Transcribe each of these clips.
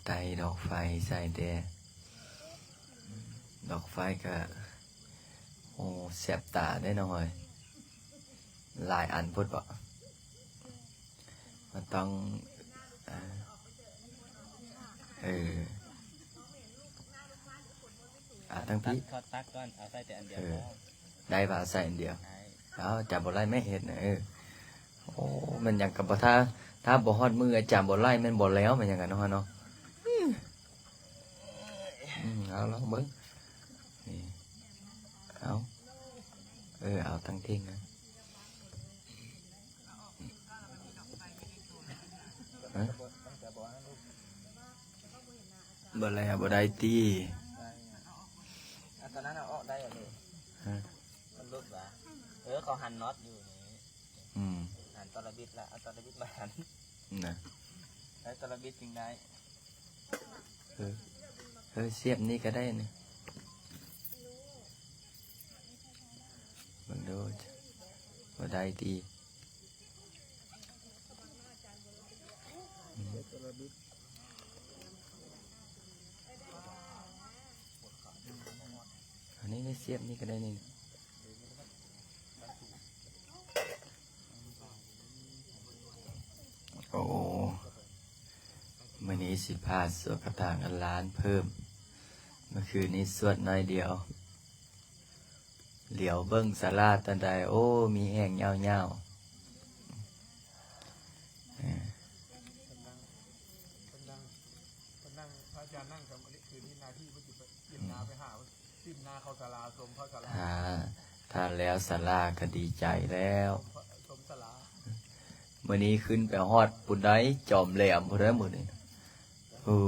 ໄຕ້ດອກໄຟໃສ່ແດ່ ດອກໄຟກະ ໂອ້ ແສບຕາເດ້ນ້ອງເອີຍ ຫຼາຍອັນໂພດເບາະ ມັນຕ້ອງ ເອີ ເອີ ອາ ຕັ້ງ ຕັດ ພີ້ ຂໍຕັດກ່ອນ ເອົາໃສ່ແຕ່ອັນດຽວ ເອີ ພໍ ໄດ້ວ່າໃສ່ອັນດຽວ ໄດ້ ເອົາ ອາຈານບໍ່ໄລ່ແມ່ເຮັດນະ ເອີ ໂອ້ ແມ່ນຫຍັງກະບໍ່ ຖ້າ ຖ້າບໍ່ຮອດມື້ອາຈານບໍ່ໄລ່ແມ່ນບໍ່ແລ້ວ ແມ່ນຫຍັງກະເນາະ ເຮົາເນາະ ອືມ ເອົາລອງເບິ່ງ ນີ້ ເອົາ ເອີ ເອົາຕັ້ງເທິງນະ ຮະ ບໍ່ແລ້ວບໍ່ໄດ້ຕິ ອັນຕອນນັ້ນເອົາອອກໄດ້ເລີຍ ຮະ ມັນຫຼຸດຫວາ ເອີ ເຂົາຫັນນັອດຢູ່ນີ້ ອືມ ຫັນຕະລະບິດລະ ເອົາຕະລະບິດມາຫັນນະ ໄດ້ຕະລະບິດຈຶ່ງໄດ້ ເອີ ເອີ ສຽບນີ້ກະໄດ້ນີ້ ເບິ່ງດູ ບໍ່ໄດ້ຕິ ອືມ ອັນນີ້ໄດ້ສຽບນີ້ກະໄດ້ນີ້ ໂອ້ ມື້ນີ້ຊິພາສວດກະຖາເງິນລ້ານເພີ່ມ ເມື່ອຄືນນີ້ສວດໜ້ອຍດຽວ ຫຼຽວເບິ່ງສາລາຕອນໃດ ໂອ້ ມີແຮງຍາວໆ ເອີ ເພິ່ນນັ່ງ ເພິ່ນນັ່ງ ເພິ່ນນັ່ງ ພະອາຈານນັ່ງກັນມື້ຄືນນີ້ ໜ້າທີ່ເພິ່ນຊິໄປ ຕຽມໜ້າໄປຫາ ຕຽມໜ້າເຂົ້າສາລາ ຊົມເຂົ້າສາລາ ຖ້າ ຖ້າແລ້ວສາລາກະດີໃຈແລ້ວ ຊົມສາລາ ມື້ນີ້ຂຶ້ນໄປຮອດພຸ້ນໃດ໋ ຈອມແຫຼມພຸ້ນໃດ໋ມື້ນີ້ ເອີ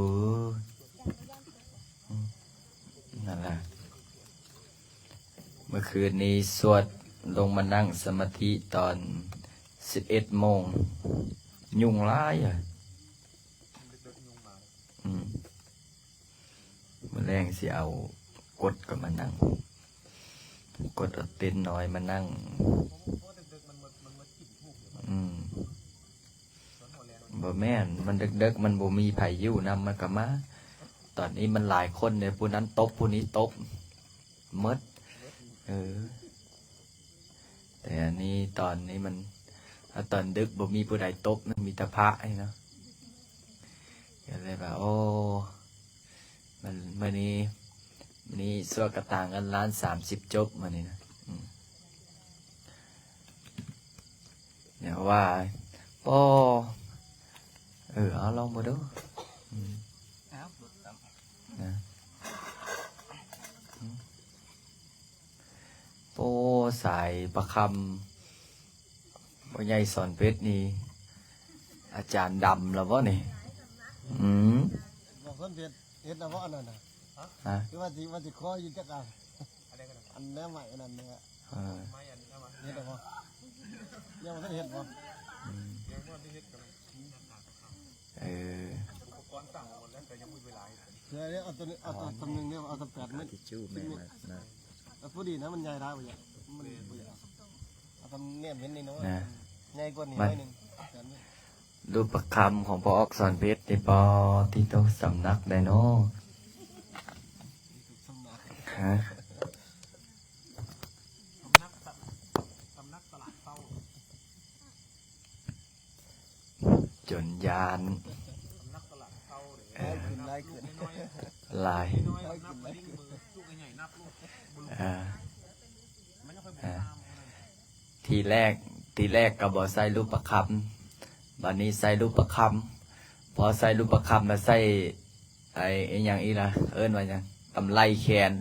ນັ້ນລະ ເມື່ອຄືນນີ້ສວດ ລົງມານັ່ງສະມາທິຕອນສິບເອັດໂມງ ຍຸງຫຼາຍ ອືມ ມື້ແລງຊິເອົາກົດກະມານັ່ງ ກົດເອົາເຕັນນ້ອຍມານັ່ງ ອືມ ບໍ່ແມ່ນ ມັນເດິກໆ ມັນບໍ່ມີໃຜຢູ່ນຳ ມັນກະມາ ຕອນນີ້ມັນຫຼາຍຄົນເດ້ ຜູ້ນັ້ນຕົບ ຜູ້ນີ້ຕົບ ໝົດ ເອີ ແຕ່ອັນນີ້ຕອນນີ້ມັນ ຕອນດຶກບໍ່ມີຜູ້ໃດຕົບ ມີແຕ່ພະນີ້ເນາະ ກະເລີຍວ່າ ໂອ້ ມັນ ມື້ນີ້ ມື້ນີ້ສວດກະຖາເງິນລ້ານສາມສິບຈົບມື້ນີ້ນະ ອືມ ແນວວ່າ ບໍ່ ເອີ ເອົາລອງເບິ່ງດູ ອືມ ນະ ໂອ້ ສາຍປະຄຳ ພໍ່ໃຫຍ່ສອນເພັດນີ້ ອາຈານດຳແລ້ວບໍ່ນີ້? ອືມ ບອກສອນເພັດ ເຮັດແລ້ວບໍ່ອັນນັ້ນນະ? ຮະ? ຄືວ່າຊິ ວ່າຊິຂໍຢູ່ຈັກອັນ ອັນແນວໃໝ່ອັນນັ້ນແຫຼະ ເອີ ເຮັດແລ້ວບໍ່? ຍັງບໍ່ທັນເຮັດບໍ່? ອືມ ຍັງບໍ່ທັນໄດ້ເຮັດກັນ ເອີ ອຸປະກອນສັ່ງໝົດແລ້ວ ແຕ່ຍັງບໍ່ມີເວລາເຮັດ ເອີ ເອົາຕົວນີ້ ເອົາຕົວ ເອົາອັນນີ້ ສຳໜຶ່ງນີ້ ເອົາສຳແປດ ເອົາທິດຊູ້ແມ່ນແລ້ວນະ ເອົາພໍດີນະ ມັນໃຫຍ່ຫຼາຍບໍ່ຢາກ ມັນບໍ່ຢາກ ເອົາສຳແນມເຫັນນ້ອຍໆ ນະ ໃຫຍ່ກວ່ານີ້ໜ້ອຍໜຶ່ງ ແປດນີ້ ຮູບປະຄຳຂອງພໍ່ອອກສອນເພັດນີ້ ປາຕິໂທ ສຳນັກໃດເນາະ ຮະ? ຈົນຢ້ານ ເອີ ຫຼາຍ ເອີ ເອີ ທີແລກ ທີແລກກະບໍ່ໃສ່ຮູບປະຄຳ ບາດນີ້ໃສ່ຮູບປະຄຳ ພໍໃສ່ຮູບປະຄຳລະໃສ່ ໄອ້ ອີຫຍັງອີກລະ ເອີ້ນວ່າຫຍັງ ກຳໄລແຂນ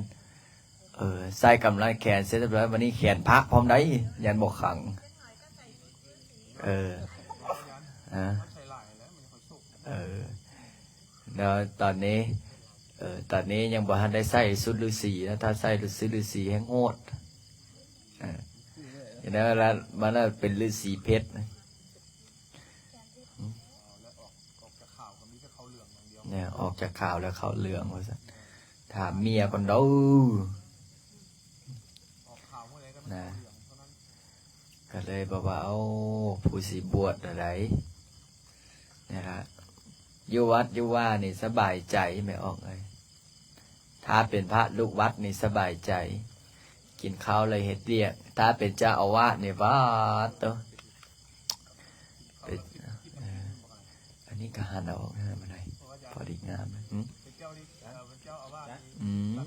ເອີ ໃສ່ກຳໄລແຂນເສັດຮຽບຮ້ອຍ ບາດນີ້ແຂນພະພ້ອມໃດ໋ ຢ້ານບໍ່ຂັງ ເອີ ຮະ ເອີ ແລ້ວຕອນນີ້ ເອີ ຕອນນີ້ຍັງບໍ່ທັນໄດ້ໃສ່ຊຸດລືສີນະ ຖ້າໃສ່ຊຸດລືສີແຮ່ງໂຫດ ເອີ ເຫັນແລ້ວມັນເປັນລືສີເພັດ ແນວອອກຈາກຂາວແລ້ວຂາວເຫຼືອງວ່າຊັ້ນ ຖາມເມຍກ່ອນເດີ້ ນະ ກະເລີຍບອກວ່າ ເອົາ ຜູ້ຊິບວດແນວໃດ ນີ້ລະ ຢູ່ວັດຢູ່ວານີ້ສະບາຍໃຈແມ່ອອກເອີຍ. ຖ້າເປັນພະລູກວັດນີ້ສະບາຍໃຈ ກິນເຂົ້າແລ້ວເຮັດວຽກ. ຖ້າເປັນເຈົ້າອາວາດນີ້ ປາດໂຕ ເປັນ ເອີ ອັນນີ້ກໍຫັນເອົາອອກມາໄດ້ ພໍດີງາມ. ຫືມ ອືມ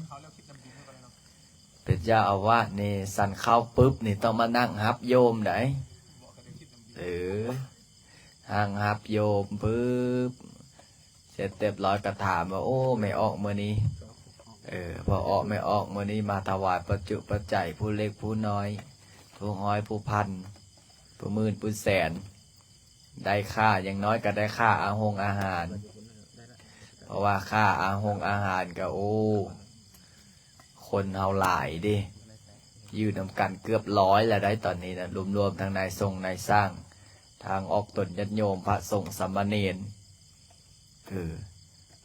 ເປັນເຈົ້າອາວາດນີ້ ສັນເຂົ້າປຶບນີ້ ຕ້ອງມານັ່ງຮັບໂຍມໃດ໋. ເອີ ນັ່ງຮັບໂຍມປຶບ ເສັດຮຽບຮ້ອຍກໍຖາມວ່າ ໂອ້ ແມ່ອອກມື້ນີ້ ເອີ ພໍ່ອອກ ແມ່ອອກມື້ນີ້ມາຖວາຍປັດຈຸປັດໄຈ ຜູ້ເລັກຜູ້ນ້ອຍ ຜູ້ຮ້ອຍຜູ້ພັນ ຜູ້ໝື່ນຜູ້ແສນ ໄດ້ຄ່າ ຢ່າງໜ້ອຍກໍໄດ້ຄ່າອາຫົງອາຫານ ເພາະວ່າຄ່າອາຫົງອາຫານກໍ ໂອ້ ຄົນເຮົາຫຼາຍເດ້ ຢູ່ນຳກັນເກືອບຮ້ອຍແລ້ວໄດ໋ຕອນນີ້ນະ ລວມໆທັງນາຍສົງນາຍຊ່າງ ທັງອອກຕົນຍາດໂຍມ ພະສົງສາມະເນນ ເອີ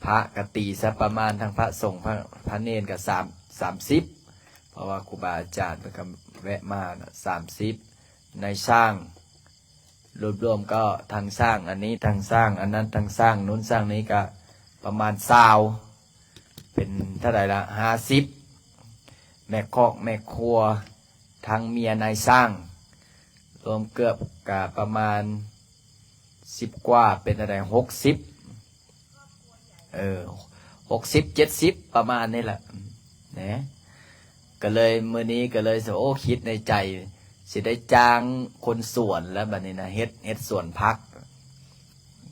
ພະກະຕີຊະປະມານ ທັງພະສົງ ພະ ພະເນນກະສາມ ສາມສິບ ເພາະວ່າຄູບາອາຈານເພິ່ນກະແວະມານະ ສາມສິບ ນາຍຊ່າງ ລວມໆກໍທັງຊ່າງອັນນີ້ ທັງຊ່າງອັນນັ້ນ ທັງຊ່າງນັ້ນຊ່າງນີ້ກະປະມານຊາວ ເປັນເທົ່າໃດລະ ຫ້າສິບ ແມ່ຄອກແມ່ຄົວ ທັງເມຍນາຍຊ່າງ ລວມເກືອບກະປະມານສິບກວ່າ ເປັນເທົ່າໃດ ຫົກສິບ ເອີ ຫົກສິບ ເຈັດສິບ ປະມານນີ້ແຫຼະ ແນະ. ກໍເລີຍມື້ນີ້ກໍເລີຍ ໂອ້ ຄິດໃນໃຈ ຊິໄດ້ຈ້າງຄົນສວນແລ້ວບັດນີ້ນະ ເຮັດ ເຮັດສວນຜັກ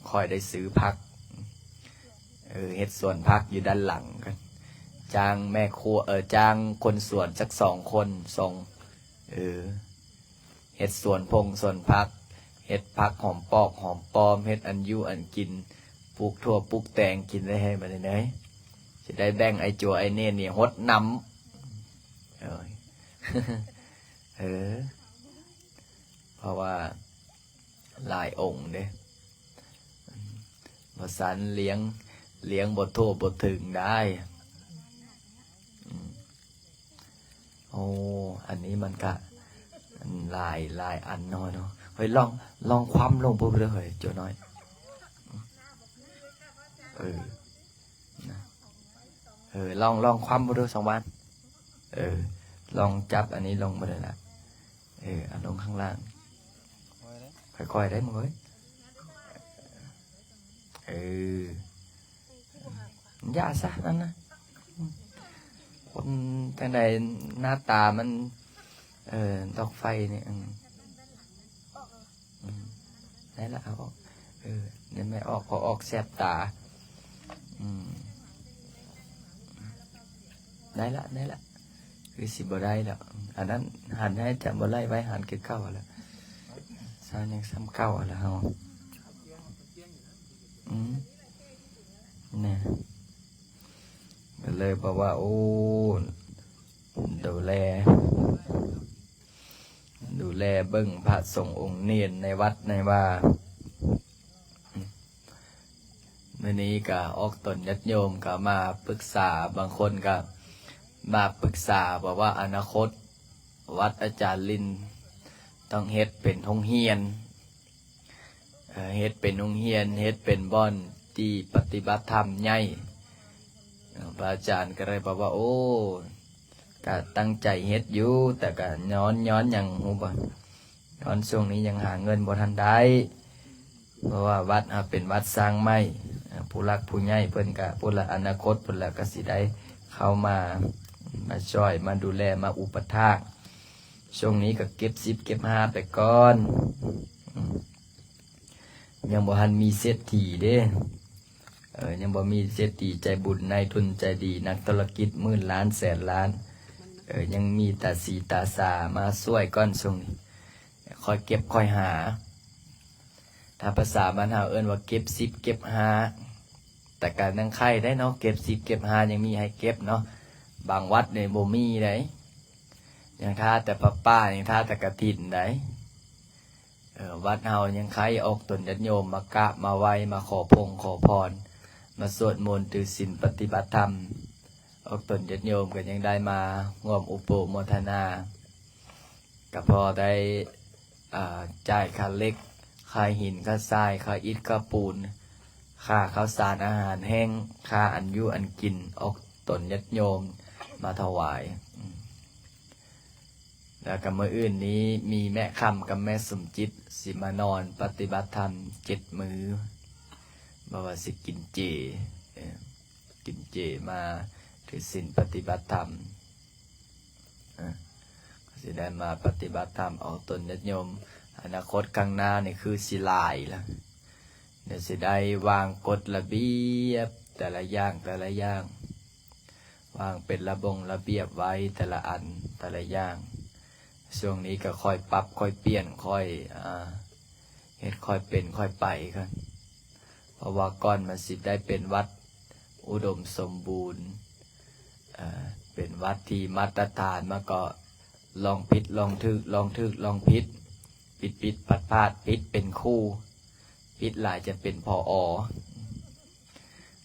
ຂ້ອຍໄດ້ຊື້ຜັກ ເອີ ເຮັດສວນຜັກຢູ່ດ້ານຫຼັງ ຈ້າງແມ່ຄົວ ເອີ ຈ້າງຄົນສວນຈັກສອງຄົນ ສອງ ເອີ ເຮັດສວນພົງສວນຜັກ ເຮັດຜັກຫອມປອກຫອມປອມ ເຮັດອັນຢູ່ອັນກິນ ປູກຖົ່ວປູກແຕງກິນໄດ້ໃຫ້ບັດນີ້ເນຍ ຊິໄດ້ແບ່ງໄອ້ຈົວໄອ້ເນນນີ້ຫົດນ້ຳ ເອີ ເອີ ເພາະວ່າຫຼາຍອົງເດ້ ບໍ່ຊັ້ນລ້ຽງ ລ້ຽງບໍ່ທົ່ວບໍ່ເຖິງໄດ້ ອືມ. ໂອ້ ອັນນີ້ມັນກະຫຼາຍ ຫຼາຍອັນເນາະ ເນາະ. ເຮີ້ຍ ລອງ ລອງຄວ່ຳລົງເບິ່ງເດີ້ເຮີ້ຍ ໂຈນ້ອຍ. ເອີ ນະ ເອີ ລອງ ລອງຄວ່ຳເບິ່ງເດີ້ ສອງບານ. ເອີ ລອງຈັບອັນນີ້ລົງເບິ່ງເດີ້ລະ. ເອີ ເອົາລົງຂ້າງລ່າງ ຄ່ອຍໆ ໄດ້ ມຶງເອີຍ. ເອີ ຢ່າຊະ ນັ້ນນະ ຄົນຈັ່ງໃດ ໜ້າຕາມັນ ເອີ ດອກໄຟນີ້ ອືມ ອືມ ໄດ້ລະ ເອົາອອກ. ເອີ ນີ້ແມ່ອອກ ພໍອອກແສບຕາ. ອືມ ໄດ້ລະ ໄດ້ລະ ຄືຊິບໍ່ໄດ້ແລ້ວ. ອັນນັ້ນຫັນໃຫ້ຈຳບໍ່ໄດ້ໄວ້ຫັນຄືເກົ່າຫັ້ນລະ ຊ່າງຍັງຊ່ຳເກົ່າຫັ້ນລະເຮົາ. ອືມ ນະ ກໍເລີຍບອກວ່າ ໂອ້ ດູແລ ດູແລເບິ່ງພະສົງອົງເນນໃນວັດໃນວາ. ມື້ນີ້ກະອອກຕົນຍາດໂຍມກະມາປຶກສາ ບາງຄົນກະມາປຶກສາ ເພາະວ່າອະນາຄົດວັດອາຈານລິນຕ້ອງເຮັດເປັນໂຮງຮຽນ ເອີ ເຮັດເປັນໂຮງຮຽນ ເຮັດເປັນບ່ອນທີ່ປະຕິບັດທຳໃຫຍ່. ເອີ ພະອາຈານກໍເລີຍບອກວ່າ ໂອ້ ກະຕັ້ງໃຈເຮັດຢູ່ ແຕ່ກະຍ້ອນ ຍ້ອນຫຍັງຮູ້ບໍ່? ຍ້ອນຊ່ວງນີ້ຍັງຫາເງິນບໍ່ທັນໄດ້ ເພາະວ່າວັດເຮົາເປັນວັດສ້າງໃໝ່ ຜູ້ຫຼັກຜູ້ໃຫຍ່ເພິ່ນກະ ພຸ້ນລະ ອະນາຄົດພຸ້ນລະ ກະຊິໄດ້ເຂົ້າມາ ມາຊ່ອຍ ມາດູແລ ມາອຸປະຖາກ. ຊ່ວງນີ້ກໍເກັບສິບເກັບຫ້າໄປກ່ອນ ອືມ ຍັງບໍ່ທັນມີເສດຖີເດ້ ເອີ ຍັງບໍ່ມີເສດຖີໃຈບຸນ ນາຍທຶນໃຈດີ ນັກທຸລະກິດໝື່ນລ້ານແສນລ້ານ ເອີ ຍັງມີຕາສີຕາສາມາຊ່ວຍກ່ອນ. ຊ່ວງນີ້ຄ່ອຍເກັບຄ່ອຍຫາ ຖ້າພາສາບ້ານເຮົາເອີ້ນວ່າເກັບສິບເກັບຫ້າ ແຕ່ກະຍັງໄຄໄດ້ເນາະ ເກັບສິບເກັບຫ້າຍັງມີໃຫ້ເກັບເນາະ. ບາງວັດນີ້ບໍ່ມີໃດ ຍັງຖ້າແຕ່ຜ້າປ່າ ຍັງຖ້າແຕ່ກະຖິນໃດ. ເອີ ວັດເຮົາຍັງໄຄອອກຕົນຍາດໂຍມມາກາບມາໄຫວ້ ມາຂໍພົງຂໍພອນ ມາສວດມົນຖືສິນປະຕິບັດທຳ. ອອກຕົນຍາດໂຍມກໍຍັງໄດ້ມາຮ່ວມອຸປະໂມທະນາ ກໍພໍໄດ້ ອ່າ ຈ່າຍຄ່າເຫຼັກ ຄ່າຫີນ ຄ່າຊາຍ ຄ່າອິດ ຄ່າປູນ ຄ່າເຂົ້າສານອາຫານແຫ້ງ, ຄ່າອັນຢູ່ອັນກິນ ອອກຕົນຍາດໂຍມມາຖວາຍ. ອືມ ແລ້ວກໍມື້ອື່ນນີ້ມີແມ່ຄຳກັບແມ່ສົມຈິດ ຊິມານອນປະຕິບັດທຳເຈັດມື້, ບອກວ່າຊິກິນເຈ, ເອີ ກິນເຈມາຖືສິນປະຕິບັດທຳ. ເອີ ກໍຊິໄດ້ມາປະຕິບັດທຳອອກຕົນຍາດໂຍມ. ອະນາຄົດຂ້າງໜ້ານີ້ຄືຊິຫຼາຍລະ, ດຽວຊິໄດ້ວາງກົດລະບຽບແຕ່ລະຢ່າງ ແຕ່ລະຢ່າງ, ວາງເປັນລະບົງລະບຽບໄວ້ແຕ່ລະອັນ ແຕ່ລະຢ່າງ. ຊ່ວງນີ້ກໍຄ່ອຍປັບຄ່ອຍປ່ຽນ ຄ່ອຍ ອ່າ ເຮັດຄ່ອຍເປັນຄ່ອຍໄປກ່ອນ. ເພາະວ່າກ່ອນມັນຊິໄດ້ເປັນວັດອຸດົມສົມບູນ, ເອີ ເປັນວັດທີ່ມາດຕະຖານ, ມັນກໍລອງຜິດລອງຖືກ ລອງຖືກລອງຜິດ, ຜິດໆພາດໆ, ຜິດເປັນຄູ, ຜິດຫຼາຍຈະເປັນ ຜອ.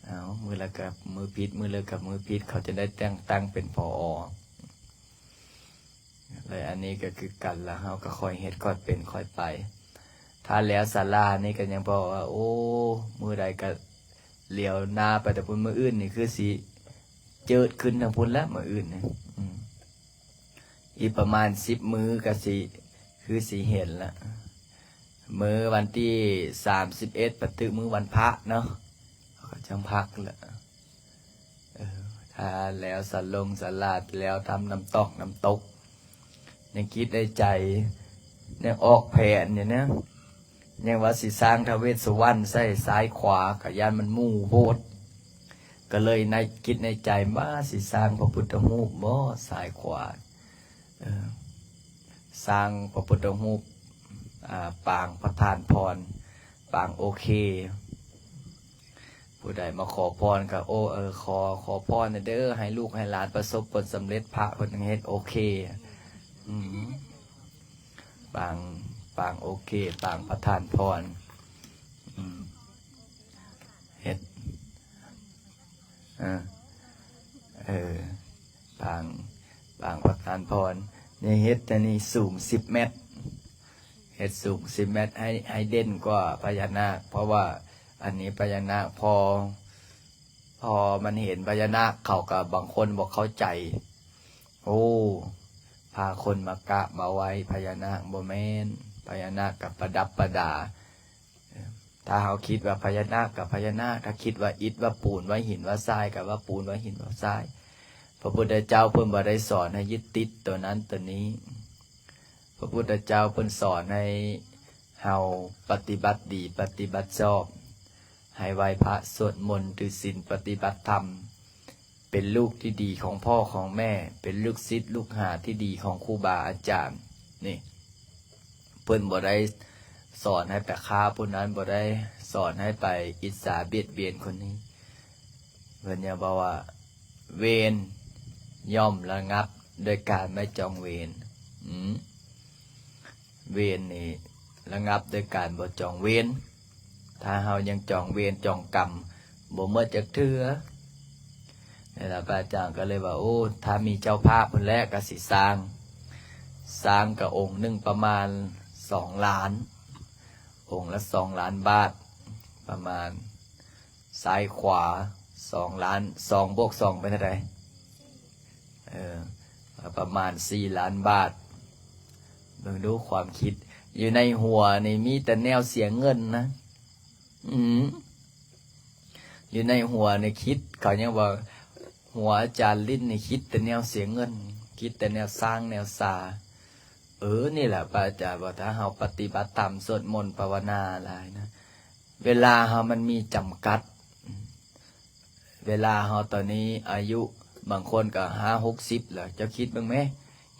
ເອົາ ມື້ລະກັບມື້ຜິດ ມື້ລະກັບມື້ຜິດ, ເຂົາຈະໄດ້ແຕ່ງຕັ້ງເປັນ ຜອ. ແລະ ອັນນີ້ກໍຄືກັນລະ, ເຮົາກໍຄ່ອຍເຮັດຄ່ອຍເປັນຄ່ອຍໄປ. ຖ້າແລ້ວສາລານີ້ກໍຍັງບອກວ່າ ໂອ້ ມື້ໃດກໍຫຼຽວໜ້າໄປແຕ່ພຸ້ນ, ມື້ອື່ນນີ້ຄືຊິເຈີດຂຶ້ນທາງພຸ້ນລະ ມື້ອື່ນນີ້. ອືມ ອີກປະມານສິບມື້ກໍຊິ ຄືຊິເຫັນລະ. ມື້ວັນທີສາມສິບເອັດ ປະຕຶກມື້ວັນພະເນາະ, ເຂົາກໍຈັ່ງພັກລະ. ເອີ ຖ້າແລ້ວສາລົງສາລາ ແລ້ວທຳນ້ຳຕອກນ້ຳຕົກ, ຍັງຄິດໃນໃຈ ຍັງອອກແຜນຢູ່ນະ, ຍັງວ່າຊິສ້າງທ້າວເວດສຸວັນໃສ່ຊ້າຍຂວາ ກໍຢ້ານມັນໝູ່ໂພດ, ກໍເລີຍໃນ ຄິດໃນໃຈວ່າຊິສ້າງພະພຸດທະຮູບບໍ່ຊ້າຍຂວາ. ເອີ ສ້າງພະພຸດທະຮູບ ອ່າ ປາງປະທານພອນ, ປາງໂອເຄ. ຜູ້ໃດມາຂໍພອນກໍ ໂອ້ ເອີ ຂໍ ຂໍພອນແດ່ເດີ ໃຫ້ລູກໃຫ້ຫຼານປະສົບຜົນສຳເລັດ, ພະເພິ່ນເຮັດໂອເຄ. ອືມ ປາງ ປາງໂອເຄ, ປາງປະທານພອນ. ອືມ ເຮັດ ເອີ ເອີ ປາງ ປາງປະທານພອນ. ນີ້ເຮັດແຕ່ນີ້ສູງສິບແມັດ, ເຮັດສູງສິບແມັດ ໃຫ້ ໃຫ້ເດັ່ນກວ່າພະຍານາກ, ເພາະວ່າອັນນີ້ພະຍານາກ ພໍ ພໍມັນເຫັນພະຍານາກ ເຂົາກໍບາງຄົນບໍ່ເຂົ້າໃຈ. ໂອ້ ພາຄົນມາກາບມາໄຫວ້ພະຍານາກ, ບໍ່ແມ່ນ, ພະຍານາກກໍປະດັບປະດາ. ຖ້າເຮົາຄິດວ່າພະຍານາກກໍພະຍານາກ, ຖ້າຄິດວ່າອິດວ່າປູນວ່າຫີນວ່າຊາຍກໍວ່າປູນວ່າຫີນວ່າຊາຍ. ພະພຸດທະເຈົ້າເພິ່ນບໍ່ໄດ້ສອນໃຫ້ຍຶດຕິດໂຕນັ້ນໂຕນີ້. ພະພຸດທະເຈົ້າເພິ່ນສອນໃຫ້ເຮົາປະຕິບັດດີ ປະຕິບັດຊອບ, ໃຫ້ໄຫວ້ພະ ສວດມົນ ຖືສິນ ປະຕິບັດທຳ, ເປັນລູກທີ່ດີຂອງພໍ່ຂອງແມ່, ເປັນລູກສິດລູກຫາທີ່ດີຂອງຄູບາອາຈານ. ນີ້ ເພິ່ນບໍ່ໄດ້ສອນໃຫ້ໄປຂ້າຜູ້ນັ້ນ, ບໍ່ໄດ້ສອນໃຫ້ໄປອິດສາບຽດບຽນຄົນນີ້. ເພິ່ນຍັງບອກວ່າ ເວນຍ່ອມລະງັບໂດຍການບໍ່ຈອງເວນ. ອືມ ເວນນີ້ລະງັບໂດຍການບໍ່ຈອງເວນ. ຖ້າເຮົາຍັງຈອງເວນຈອງກຳບໍ່ໝົດຈັກເທື່ອ. ນີ້ລະ ພະອາຈານກໍເລີຍວ່າ ໂອ້ ຖ້າມີເຈົ້າພາບພຸ້ນແຫຼະກໍຊິສ້າງ, ສ້າງກໍອົງໜຶ່ງປະມານສອງລ້ານ, ອົງລະສອງລ້ານບາດປະມານ. ຊ້າຍຂວາສອງລ້ານ, ສອງບວກສອງເປັນເທົ່າໃດ? ເອີ ປະມານສີ່ລ້ານບາດ. ເບິ່ງດູຄວາມຄິດ ຢູ່ໃນຫົວນີ້ມີແຕ່ແນວເສຍເງິນນະ. ອືມ ຢູ່ໃນຫົວນີ້ຄິດ, ເຂົາຍັງວ່າຫົວອາຈານລິນນີ້ຄິດແຕ່ແນວເສຍເງິນ, ຄິດແຕ່ແນວສ້າງແນວສາ. ເອີ ນີ້ແຫຼະ ພະອາຈານວ່າ ຖ້າເຮົາປະຕິບັດທຳ ສວດມົນ ພາວະນາຫຼາຍນະ, ເວລາເຮົາມັນມີຈຳກັດ. ເວລາເຮົາຕອນນີ້ອາຍຸບາງຄົນກໍຫ້າຫົກສິບແລ້ວ, ເຈົ້າຄິດເບິ່ງແມ,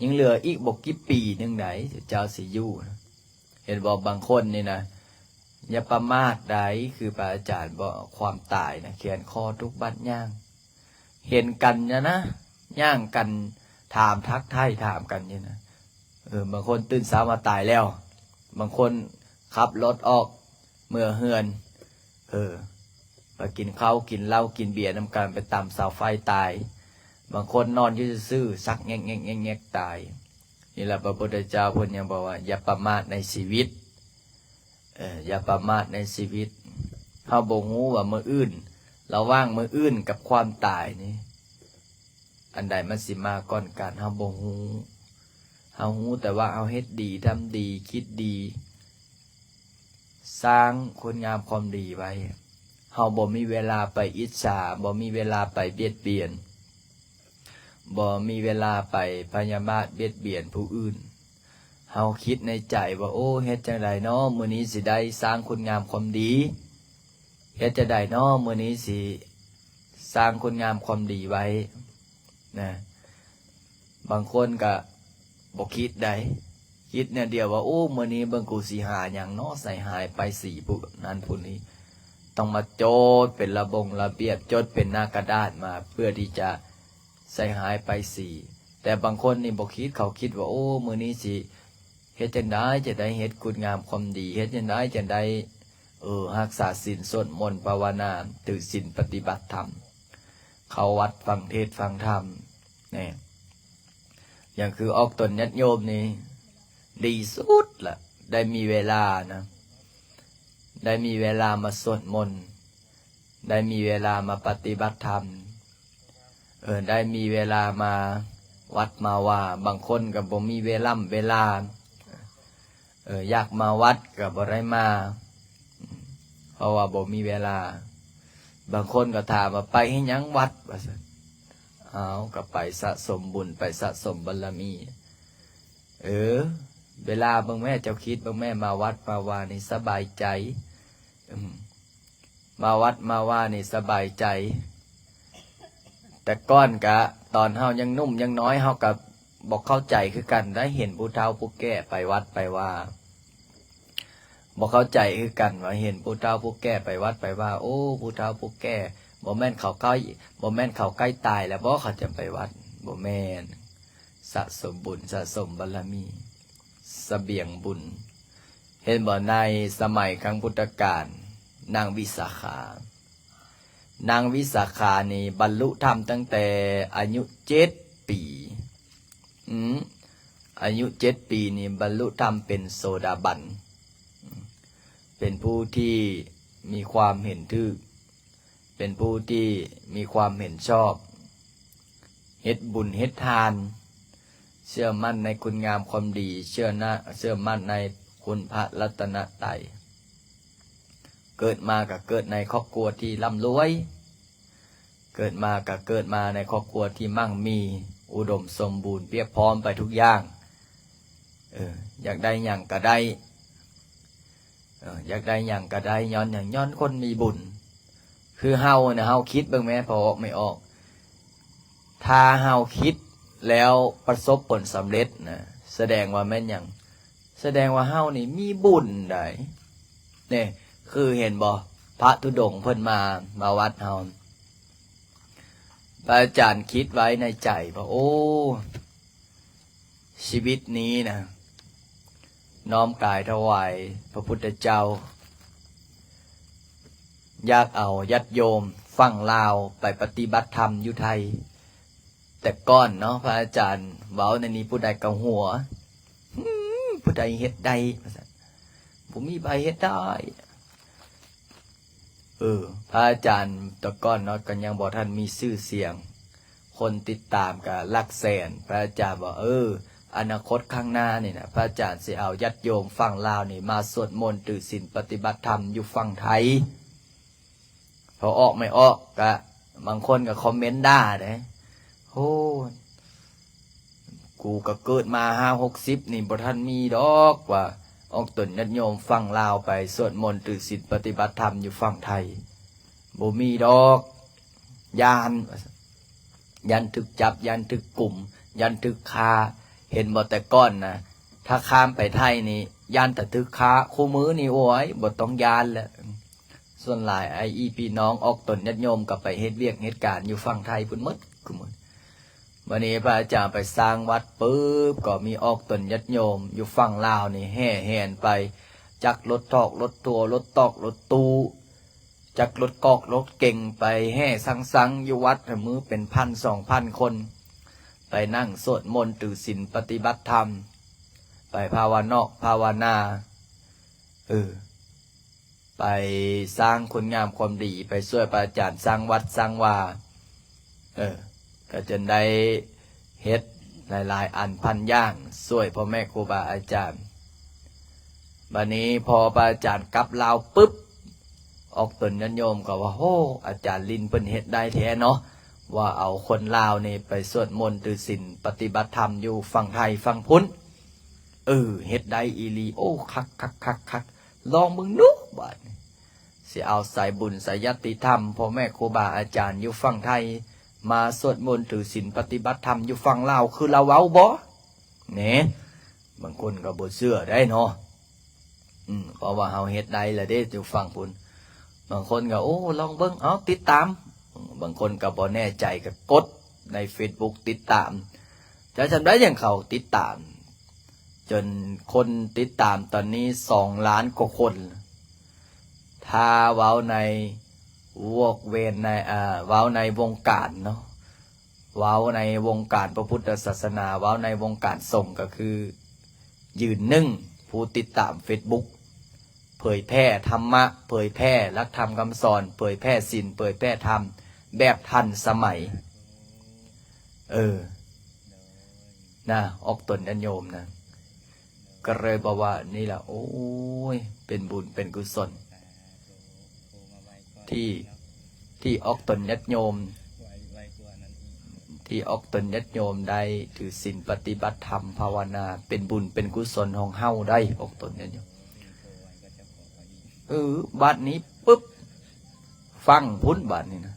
ຍັງເຫຼືອອີກບໍ່ກີ່ປີໜຶ່ງໃດ ເຈົ້າຊິຢູ່ນະ. ເຫັນບໍ່ ບາງຄົນນີ້ນະ ຢ່າປະໝາດໃດ, ຄືພະອາຈານບອກ, ຄວາມຕາຍນະ ແຂນຄໍທຸກບາດຍ່າງ. ເຫັນກັນນະ ຍ່າງກັນ ຖາມ ທັກທາຍ ຖາມກັນຢູ່ນະ. ເອີ ບາງຄົນຕື່ນເຊົ້າມາຕາຍແລ້ວ, ບາງຄົນຂັບລົດອອກເມືອເຮືອນ, ເອີ ໄປກິນເຂົ້າກິນເຫຼົ້າກິນເບຍນຳກັນ, ໄປຕຳເສົາໄຟຕາຍ. ບາງຄົນນອນຢູ່ຊື່ໆ ຊັກແງກໆໆຕາຍ. ນີ້ລະ ພະພຸດທະເຈົ້າເພິ່ນຍັງບອກວ່າ ຢ່າປະໝາດໃນຊີວິດ. ເອີ ຢ່າປະໝາດໃນຊີວິດ. ເຮົາບໍ່ຮູ້ວ່າມື້ອື່ນ, ລະຫວ່າງມື້ອື່ນກັບຄວາມຕາຍນີ້ ອັນໃດມັນຊິມາກ່ອນກັນ ເຮົາບໍ່ຮູ້. ເຮົາຮູ້ແຕ່ວ່າເຮົາເຮັດດີ, ທຳດີ, ຄິດດີ, ສ້າງຄຸນງາມຄວາມດີໄວ້. ເຮົາບໍ່ມີເວລາໄປອິດສາ, ບໍ່ມີເວລາໄປບຽດບຽນ, ບໍ່ມີເວລາໄປພະຍາບາດບຽດບຽນຜູ້ອື່ນ. ເຮົາຄິດໃນໃຈວ່າ ໂອ້ ເຮັດຈັ່ງໃດນໍ ມື້ນີ້ຊິໄດ້ສ້າງຄຸນງາມຄວາມດີ? ເຮັດຈັ່ງໃດນໍ ມື້ນີ້ຊິສ້າງຄຸນງາມຄວາມດີໄວ້ນະ? ບາງຄົນກະບໍ່ຄິດໃດ໋ ຄິດແນວດຽວວ່າ ໂອ້ ມື້ນີ້ເບິ່ງກູຊິຫາຫຍັງນໍ ໃສ່ຮ້າຍປ້າຍສີຜູ້ນັ້ນຜູ້ນີ້. ຕ້ອງມາຈົດເປັນລະບົງລະບຽບ, ຈົດເປັນໜ້າກະດາດມາ ເພື່ອທີ່ຈະໃສ່ຮ້າຍປ້າຍສີ. ແຕ່ບາງຄົນນີ້ບໍ່ຄິດ, ເຂົາຄິດວ່າ ໂອ້ ມື້ນີ້ຊິເຮັດຈັ່ງໃດຈະໄດ້ເຮັດຄຸນງາມຄວາມດີ, ເຮັດຈັ່ງໃດຈະໄດ້ ເອີ ຮັກສາສິນ, ສວດມົນ, ພາວະນາ, ຖືສິນ, ປະຕິບັດທຳ, ເຂົ້າວັດ, ຟັງເທດຟັງທຳ ນີ້. ຢ່າງຄືອອກຕົນຍາດໂຍມນີ້ ດີສຸດລະ, ໄດ້ມີເວລານະ, ໄດ້ມີເວລາມາສວດມົນ, ໄດ້ມີເວລາມາປະຕິບັດທຳ, ເອີ ໄດ້ມີເວລາມາວັດມາວາ. ບາງຄົນກໍບໍ່ມີເວລ່ຳເວລາ, ເອີ ຢາກມາວັດກໍບໍ່ໄດ້ມາ ເພາະວ່າບໍ່ມີເວລາ. ບາງຄົນກໍຖາມວ່າ ໄປເຮັດຫຍັງວັດ ວ່າຊັ້ນ. ເອົາ ກໍໄປສະສົມບຸນ, ໄປສະສົມບາລະມີ. ເອີ ເວລາເບິ່ງແມ້, ເຈົ້າຄິດເບິ່ງແມ້, ມາວັດມາວານີ້ສະບາຍໃຈ. ອືມ ມາວັດມາວານີ້ສະບາຍໃຈ. ແຕ່ກ່ອນກະ ຕອນເຮົາຍັງໜຸ່ມຍັງນ້ອຍ ເຮົາກະບໍ່ເຂົ້າໃຈຄືກັນໄດ໋ ເຫັນຜູ້ເຖົ້າຜູ້ແກ່ໄປວັດໄປວາ ບໍ່ເຂົ້າໃຈຄືກັນວ່າ ເຫັນຜູ້ເຖົ້າຜູ້ແກ່ໄປວັດໄປວາ, ໂອ້ ຜູ້ເຖົ້າຜູ້ແກ່ ບໍ່ແມ່ນເຂົາໃກ້ ບໍ່ແມ່ນເຂົາໃກ້ຕາຍແລ້ວບໍ ເຂົາຈະໄປວັດ? ບໍ່ແມ່ນ. ສະສົມບຸນ ສະສົມບາລະມີ ສະບຽງບຸນ. ເຫັນບໍ່ ໃນສະໄໝຄັ້ງພຸດທະການ ນາງວິສາຂາ ນາງວິສາຂານີ້ບັນລຸທຳຕັ້ງແຕ່ອາຍຸເຈັດປີ. ອືມ ອາຍຸເຈັດປີນີ້ບັນລຸທຳເປັນໂສດາບັນ, ເປັນຜູ້ທີ່ມີຄວາມເຫັນຖືກ, ເປັນຜູ້ທີ່ມີຄວາມເຫັນຊອບ, ເຮັດບຸນເຮັດທານ, ເຊື່ອໝັ້ນໃນຄຸນງາມຄວາມດີ, ເຊື່ອນະ ເຊື່ອໝັ້ນໃນຄຸນພະລັດຕະນະໄຕ. ເກີດມາກໍເກີດໃນຄອບຄົວທີ່ລ່ຳລວຍ, ເກີດມາກໍເກີດມາໃນຄອບຄົວທີ່ໝັ້ງມີ, ອຸດົມສົມບູນ, ພຽບພ້ອມໄປທຸກຢ່າງ. ເອີ ຢາກໄດ້ຫຍັງກໍໄດ້, ເອີ ຢາກໄດ້ຫຍັງກໍໄດ້. ຍ້ອນຫຍັງ? ຍ້ອນຄົນມີບຸນ. ຄືເຮົານະ, ເຮົາຄິດເບິ່ງແມ້ ພໍ່ອອກແມ່ອອກ, ຖ້າເຮົາຄິດແລ້ວປະສົບຜົນສຳເລັດນະ, ສະແດງວ່າແມ່ນຫຍັງ? ສະແດງວ່າເຮົານີ້ມີບຸນໃດ໋. ນີ້ ຄືເຫັນບໍ່? ພະທຸດົງເພິ່ນມາ, ມາວັດເຮົາ. ພະອາຈານຄິດໄວ້ໃນໃຈວ່າ ໂອ້ ຊີວິດນີ້ນະ ນ້ອມກາຍຖວາຍພະພຸດທະເຈົ້າ, ຢາກເອົາຍາດໂຍມຝັ່ງລາວໄປປະຕິບັດທຳຢູ່ໄທ. ແຕ່ກ່ອນເນາະ ພະອາຈານເວົ້າແນວນີ້ ຜູ້ໃດກໍຫົວ, ຫື ຜູ້ໃດເຮັດໄດ້ ວ່າຊັ້ນ, ບໍ່ມີໃຜເຮັດໄດ້. ເອີ ພະອາຈານແຕ່ກ່ອນເນາະ ກໍຍັງບໍ່ທັນມີຊື່ສຽງ, ຄົນຕິດຕາມກໍຫຼັກແສນ. ພະອາຈານວ່າ ເອີ ອະນາຄົດຂ້າງໜ້ານີ້ນະ ພະອາຈານຊິເອົາຍາດໂຍມຝັ່ງລາວນີ້ມາສວດມົນ, ຖືສິນ, ປະຕິບັດທຳຢູ່ຝັ່ງໄທ. ພໍອອກໄມ່ອອກກະ ບາງຄົນກະຄອມເມັນດ່າເດ້, ໂອ້ ກູກະເກີດມາຫ້າຫົກສິບນີ້ ບໍ່ທັນມີດອກວ່າ ອອກຕົນຍາດໂຍມຝັ່ງລາວໄປສວດມົນ, ຖືສິນ, ປະຕິບັດທຳຢູ່ຝັ່ງໄທ, ບໍ່ມີດອກ, ຢ້ານ ຢ້ານຖືກຈັບ, ຢ້ານຖືກກຸມ, ຢ້ານຖືກຂ້າ. ເຫັນບໍ່ ແຕ່ກ່ອນນະ ຖ້າຂ້າມໄປໄທນີ້ ຢ້ານແຕ່ຖືກຂ້າ, ຄູ່ມື້ນີ້ ໂອ້ຍ ບໍ່ຕ້ອງຢ້ານແລ້ວ. ສ່ວນຫຼາຍອ້າຍອີ່ພີ່ນ້ອງອອກຕົນຍາດໂຍມກໍໄປເຮັດວຽກເຮັດການຢູ່ຝັ່ງໄທພຸ້ນໝົດ ຄູ່ມື້. ບັດນີ້ພະອາຈານໄປສ້າງວັດປຶບ ກໍມີອອກຕົນຍາດໂຍມຢູ່ຝັ່ງລາວນີ້ແຫ່ແຫນໄປ, ຈັກລົດຖອກລົດທົວ, ລົດຕອກລົດຕູ້, ຈັກລົດກອກລົດເກັງ ໄປແຫ່ສັງສັງຢູ່ວັດ ມື້ເປັນພັນສອງພັນຄົນ, ໄປນັ່ງສວດມົນ ຖືສິນ ປະຕິບັດທຳ, ໄປພາວະນອກພາວະນາ. ເອີ ໄປສ້າງຄຸນງາມຄວາມດີ ໄປຊ່ວຍພະອາຈານສ້າງວັດສ້າງວາ ເອີ ກໍຈົນໄດ້ເຮັດຫຼາຍໆອັນພັນຢ່າງ ຊ່ວຍພໍ່ແມ່ຄູບາອາຈານ. ບາດນີ້ພໍພະອາຈານກັບລາວປຶບ ອອກຕົນຍາດໂຍມກໍວ່າ ໂອ້ ອາຈານລິນເພິ່ນເຮັດໄດ້ແທ້ເນາະ ວ່າເອົາຄົນລາວນີ້ໄປສວດມົນຖືສິນປະຕິບັດທຳຢູ່ຝັ່ງໄທຝັ່ງພຸ້ນ. ເອີ ເຮັດໄດ້ອີ່ຫຼີ ໂອ້ ຄັກໆໆໆ ລອງເບິ່ງດູ ບາດນີ້ ຊິເອົາສາຍບຸນສາຍຍາດຕິທຳ ພໍ່ແມ່ຄູບາອາຈານຢູ່ຝັ່ງໄທ ມາສວດມົນຖືສິນປະຕິບັດທຳຢູ່ຝັ່ງລາວ ຄືລາວເວົ້າບໍ່ ແນ. ບາງຄົນກໍບໍ່ເຊື່ອໄດ໋ເນາະ ອືມ ເພາະວ່າເຮົາເຮັດໄດ້ລະເດ້ຢູ່ຝັ່ງພຸ້ນ. ບາງຄົນກໍ ໂອ້ ລອງເບິ່ງ ເອົາ ຕິດຕາມ. ບາງຄົນກໍບໍ່ແນ່ໃຈ ກໍກົດໃນເຟສບຸກຕິດຕາມ. ຈະຈຳໄດ້ຫຍັງ ເຂົາຕິດຕາມ ຈົນຄົນຕິດຕາມຕອນນີ້ສອງລ້ານກວ່າຄົນ. ຖ້າເວົ້າໃນວອກເວນໃນ ເອີ ເວົ້າໃນວົງການເນາະ ເວົ້າໃນວົງການພະພຸດທະສາສະໜາ ເວົ້າໃນວົງການສົງ ກໍຄືຢືນໜຶ່ງຜູ້ຕິດຕາມເຟສບຸກ ເຜີຍແຜ່ທຳມະ ເຜີຍແຜ່ຫຼັກທຳຄຳສອນ ເຜີຍແຜ່ສິນ ເຜີຍແຜ່ທຳແບບທັນສະໄໝ. ເອີ ນະ ອອກຕົນຍາດໂຍມນະ ກໍເລີຍບອກວ່າ ນີ້ລະ ໂອ້ຍ ເປັນບຸນເປັນກຸສົນ ທີ່ ທີ່ອອກຕົນຍາດໂຍມ ທີ່ອອກຕົນຍາດໂຍມໄດ້ຖືສິນປະຕິບັດທຳພາວະນາ ເປັນບຸນເປັນກຸສົນຂອງເຮົາໄດ໋ ອອກຕົນຍາດໂຍມ. ເອີ ບາດນີ້ປຶບ ຝັ່ງພຸ້ນບາດນີ້ນະ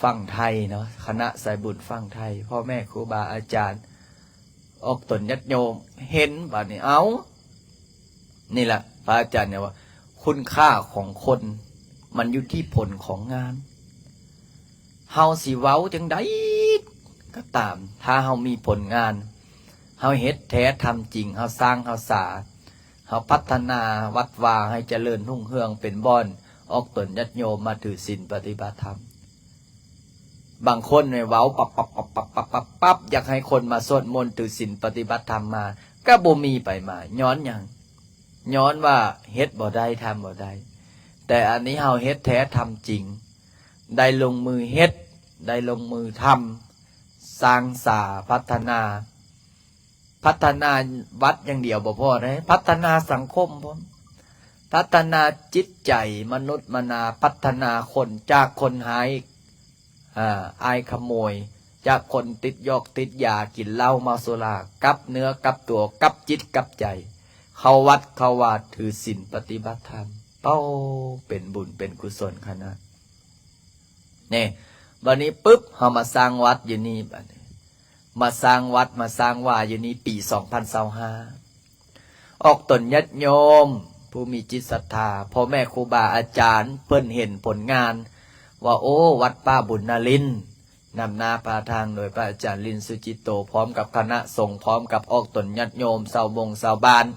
ຝັ່ງໄທເນາະ ຄະນະສາຍບຸນຝັ່ງໄທ ພໍ່ແມ່ຄູບາອາຈານ ອອກຕົນຍາດໂຍມເຫັນບາດນີ້ ເອົ້າ ນີ້ລະ ພະອາຈານເນຍວ່າ ຄຸນຄ່າຂອງຄົນມັນຢູ່ທີ່ຜົນຂອງງານ. ເຮົາຊິເວົ້າຈັ່ງໃດກໍຕາມ ຖ້າເຮົາມີຜົນງານ ເຮົາເຮັດແທ້ທຳຈິງ ເຮົາສ້າງເຮົາສາ ເຮົາພັດທະນາວັດວາໃຫ້ຈະເລີນຮຸ່ງເຮືອງ ເປັນບ່ອນອອກຕົນຍາດໂຍມມາຖືສິນປະຕິບັດທຳ. ບາງຄົນນີ້ເວົ້າປັບໆໆໆ ຢາກໃຫ້ຄົນມາສວດມົນຖືສິນປະຕິບັດທຳມາ ກໍບໍ່ມີໃຜມາ ຍ້ອນຫຍັງ? ຍ້ອນວ່າເຮັດບໍ່ໄດ້ ທຳບໍ່ໄດ້. ແຕ່ອັນນີ້ເຮົາເຮັດແທ້ທຳຈິງ ໄດ້ລົງມືເຮັດ ໄດ້ລົງມືທຳ ສ້າງສາ ພັດທະນາ ພັດທະນາວັດຢ່າງດຽວບໍ່ພໍເດ້ ພັດທະນາສັງຄົມພ້ອມ ພັດທະນາຈິດໃຈມະນຸດມະນາ ພັດທະນາຄົນຈາກຄົນຮ້າຍ ອາ ອ້າຍຂະໂມຍ ຈາກຄົນຕິດຢອກຕິດຢາ ກິນເຫຼົ້າເມົາສຸລາ ກັບເນື້ອກັບຕົວ ກັບຈິດກັບໃຈ ເຂົ້າວັດເຂົ້າວາ ຖືສິນປະຕິບັດທຳ ເປົ້າ ເປັນບຸນເປັນກຸສົນຂະໜາດ ນີ້ ບາດນີ້ປຶບ ເຮົາມາສ້າງວັດຢູ່ນີ້ ບາດນີ້ ມາສ້າງວັດ ມາສ້າງວາຢູ່ນີ້ປີສອງພັນຊາວຫ້າ ອອກຕົນຍາດໂຍມ ຜູ້ມີຈິດສັດທາ ພໍ່ແມ່ຄູບາອາຈານ ເພິ່ນເຫັນຜົນງານວ່າ ໂອ້ ວັດປ່າບຸນນາລິນ ນຳໜ້າພາທາງໂດຍພະອາຈານລິນ ສຸຈິດໂຕ ພ້ອມກັບຄະນະສົງ ພ້ອມກັບອອກຕົນຍາດໂຍມ ຊາວບົງຊາວບ້ານ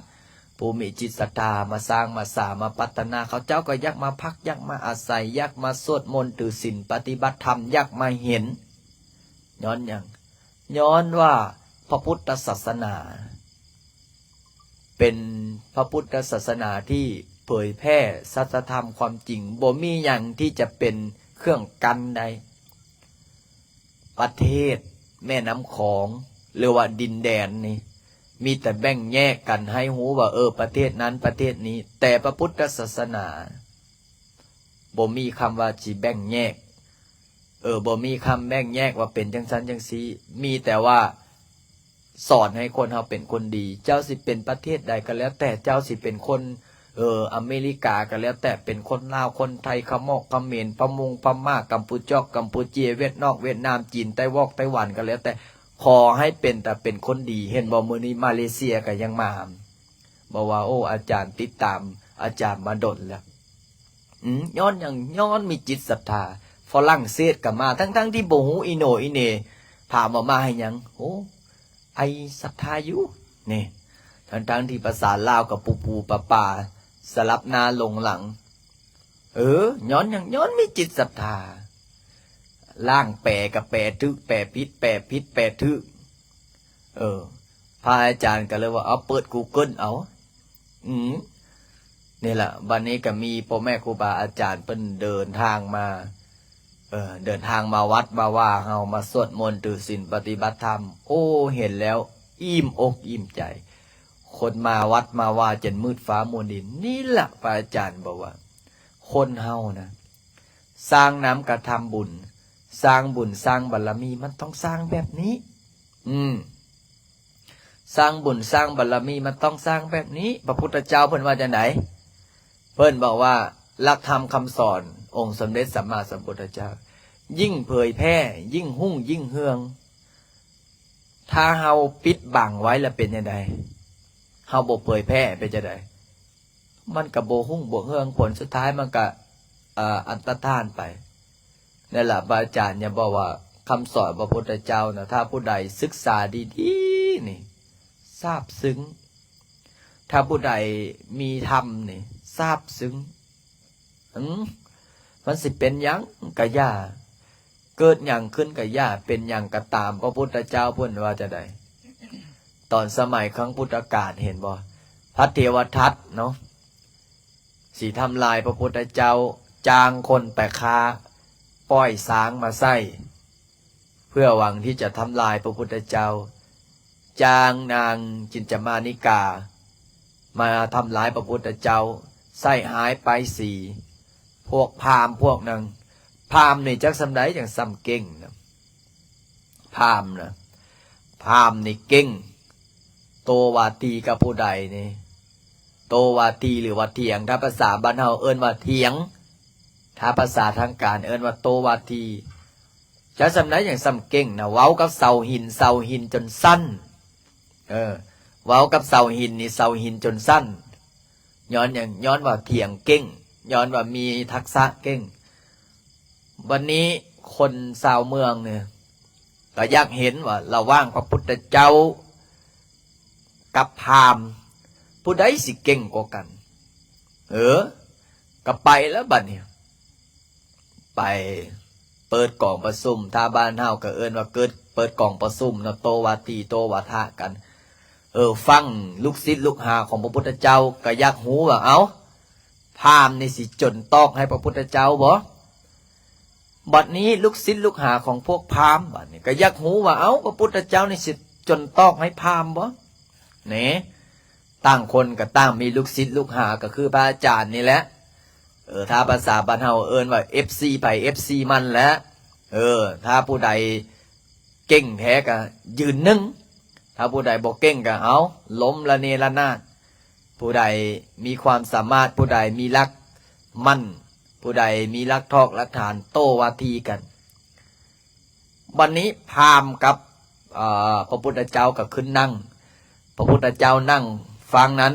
ຜູ້ມີຈິດສັດທາ ມາສ້າງມາສາມາພັດທະນາ ເຂົາເຈົ້າກໍຢາກມາພັກ ຢາກມາອາໄສ ຢາກມາສວດມົນຖືສິນປະຕິບັດທຳ ຢາກມາເຫັນ. ຍ້ອນຫຍັງ? ຍ້ອນວ່າພະພຸດທະສາສະໜາ ເປັນພະພຸດທະສາສະໜາທີ່ເຜີຍແຜ່ສັດທະທຳຄວາມຈິງ ບໍ່ມີຫຍັງທີ່ຈະເປັນເຄື່ອງກັ້ນໄດ້. ປະເທດແມ່ນ້ຳຂອງ ຫຼືວ່າດິນແດນນີ້ ມີແຕ່ແບ່ງແຍກກັນໃຫ້ຮູ້ວ່າ ເອີ ປະເທດນັ້ນປະເທດນີ້ ແຕ່ພະພຸດທະສາສະໜາ ບໍ່ມີຄຳວ່າຊິແບ່ງແຍກ ເອີ ບໍ່ມີຄຳແບ່ງແຍກວ່າເປັນຈັ່ງຊັ້ນຈັ່ງຊີ້ ມີແຕ່ວ່າສອນໃຫ້ຄົນເຮົາເປັນຄົນດີ. ເຈົ້າຊິເປັນປະເທດໃດກໍແລ້ວແຕ່ ເຈົ້າຊິເປັນຄົນ ເອີ ອາເມລິກາກໍແລ້ວແຕ່ ເປັນຄົນລາວ ຄົນໄທ ຂະໝອກຂະເໝນ ພະມົງພະມ້າ ກຳປູຈອກ ກຳປູເຈຍ ຫວຽດນອກ ຫວຽດນາມ ຈີນ ໄຕ້ວອກ ໄຕ້ຫວັນ ກໍແລ້ວແຕ່ ຂໍໃຫ້ເປັນແຕ່ເປັນຄົນດີ. ເຫັນບໍ່ ມື້ນີ້ມາເລເຊຍກໍຍັງມາ ບອກວ່າ ໂອ້ ອາຈານຕິດຕາມອາຈານມາດົນແລ້ວ. ອືມ ຍ້ອນຫຍັງ? ຍ້ອນມີຈິດສັດທາ. ຝຣັ່ງເສດກໍມາ ທັງໆທີ່ບໍ່ຮູ້ອີໂໜອີເໜ ຖາມວ່າມາເຮັດຫຍັງ? ໂອ້ ໄອສັດທາຢູ່ນີ້ ທັງໆທີ່ພາສາລາວກໍປູໆປາໆ ສະຫຼັບໜ້າລົງຫຼັງ. ເອີ ຍ້ອນຫຍັງ? ຍ້ອນມີຈິດສັດທາ. ລ່າງແປກໍແປຖືກ ແປຜິດ ແປຜິດແປຖືກ. ເອີ ພະອາຈານກໍເລີຍວ່າ ເອົາ ເປີດ Google ເອົາ. ອືມ ນີ້ລະ ບັດນີ້ກໍມີພໍ່ແມ່ຄູບາອາຈານເພິ່ນເດີນທາງມາ ເອີ ເດີນທາງມາວັດມາວາເຮົາ ມາສວດມົນຖືສິນປະຕິບັດທຳ. ໂອ້ ເຫັນແລ້ວອີ່ມອົກອີ່ມໃຈ. ຄົນມາວັດມາວາຈົນມືດຟ້າມົວດິນ. ນີ້ລະ ພະອາຈານບອກວ່າ ຄົນເຮົານະ ສ້າງນຳກະທຳບຸນ, ສ້າງບຸນສ້າງບາລະມີ ມັນຕ້ອງສ້າງແບບນີ້. ອືມ ສ້າງບຸນສ້າງບາລະມີ ມັນຕ້ອງສ້າງແບບນີ້. ພະພຸດທະເຈົ້າເພິ່ນວ່າຈັ່ງໃດ? ເພິ່ນບອກວ່າ ຫຼັກທຳຄຳສອນອົງສົມເດັດສຳມາສຳພຸດທະເຈົ້າ ຍິ່ງເຜີຍແຜ່ ຍິ່ງຮຸ່ງ ຍິ່ງເຮືອງ. ຖ້າເຮົາປິດບັງໄວ້ລະເປັນຈັ່ງໃດ? ເຮົາບໍ່ເຜີຍແຜ່ເປັນຈັ່ງໃດ? ມັນກະບໍ່ຮຸ່ງບໍ່ເຮືອງ, ຜົນສຸດທ້າຍມັນກະ ເອີ ອັນຕະທານໄປ. ນັ້ນລະ ພະອາຈານຍັງບອກວ່າ ຄຳສອນພະພຸດທະເຈົ້ານະ ຖ້າຜູ້ໃດສຶກສາດີໆນີ້ ຊາບຊຶ້ງ. ຖ້າຜູ້ໃດມີທຳນີ້ ຊາບຊຶ້ງ. ອືມ ມັນຊິເປັນຫຍັງກະຢ່າ, ເກີດຫຍັງຂຶ້ນກະຢ່າ, ເປັນຫຍັງກະຕາມ, ພະພຸດທະເຈົ້າເພິ່ນວ່າຈັ່ງໃດ? ຕອນສະໄໝຄັ້ງພຸດທະການເຫັນບໍ່? ພະເທວະທັດເນາະ ຊິທຳລາຍພະພຸດທະເຈົ້າ, ຈ້າງຄົນໄປຂ້າ, ປ່ອຍຊ້າງມາໃສ່ ເພື່ອຫວັງທີ່ຈະທຳລາຍພະພຸດທະເຈົ້າ, ຈ້າງນາງຈິນຈະມານິກາມາທຳລາຍພະພຸດທະເຈົ້າ, ໃສ່ຮ້າຍປ້າຍສີ. ພວກພາມພວກນັ້ນ, ພາມນີ້ຈັກສ່ຳໃດຈັ່ງສ່ຳເກັ່ງນະ? ພາມນະ, ພາມນີ້ເກັ່ງ. ໂຕວາທີກັບຜູ້ໃດນີ້? ໂຕວາທີ ຫຼືວ່າຖຽງ? ຖ້າພາສາບ້ານເຮົາເອີ້ນວ່າຖຽງ, ຖ້າພາສາທາງການເອີ້ນວ່າໂຕວາທີ. ຈະສ່ຳໃດຈັ່ງສ່ຳເກັ່ງນະ? ເວົ້າກັບເສົາຫີນ, ເສົາຫີນຈົນສັ່ນ. ເອີ ເວົ້າກັບເສົາຫີນນີ້, ເສົາຫີນຈົນສັ່ນ. ຍ້ອນຫຍັງ? ຍ້ອນວ່າຖຽງເກັ່ງ, ຍ້ອນວ່າມີທັກສະເກັ່ງ. ບັດນີ້ຄົນຊາວເມືອງນີ້ ກໍຢາກເຫັນວ່າລະຫວ່າງພະພຸດທະເຈົ້າກັບພາມ ຜູ້ໃດຊິເກັ່ງກວ່າກັນ? ເອີ ກໍໄປແລ້ວບັດນີ້ ໄປເປີດກອງປະຊຸມ, ຖ້າບ້ານເຮົາກໍເອີ້ນວ່າເກີດ ເປີດກອງປະຊຸມເນາະ, ໂຕວາທີໂຕວາທະກັນ. ເອີ ຝັ່ງລູກສິດລູກຫາຂອງພະພຸດທະເຈົ້າກໍຢາກຮູ້ວ່າ ເອົ້າ ພາມນີ້ຊິຈົນຕອກໃຫ້ພະພຸດທະເຈົ້າບໍ່? ບັດນີ້ລູກສິດລູກຫາຂອງພວກພາມບັດນີ້ກໍຢາກຮູ້ວ່າ ເອົ້າ ພະພຸດທະເຈົ້ານີ້ຊິຈົນຕອກໃຫ້ພາມບໍ່? ເນ ຕ່າງຄົນກໍຕ່າງມີລູກສິດລູກຫາ ກໍຄືພະອາຈານນີ້ແຫຼະ. ເອີ ຖ້າພາສາບ້ານເຮົາເອີ້ນວ່າ ເອັຟຊີ ໃຜ ເອັຟຊີ ມັນແຫຼະ. ເອີ ຖ້າຜູ້ໃດເກັ່ງແທ້ກໍຢືນໜຶ່ງ, ຖ້າຜູ້ໃດບໍ່ເກັ່ງກໍ ເອົາ ລົ້ມລະເນລະນາດ. ຜູ້ໃດມີຄວາມສາມາດ, ຜູ້ໃດມີຫຼັກໝັ້ນ, ຜູ້ໃດມີຫຼັກຖອກຫຼັກຖານ, ໂຕ້ວາທີກັນ. ບັດນີ້ພາມກັບ ເອີ ພະພຸດທະເຈົ້າກໍຂຶ້ນນັ່ງ, ພະພຸດທະເຈົ້ານັ່ງຝັ່ງນັ້ນ,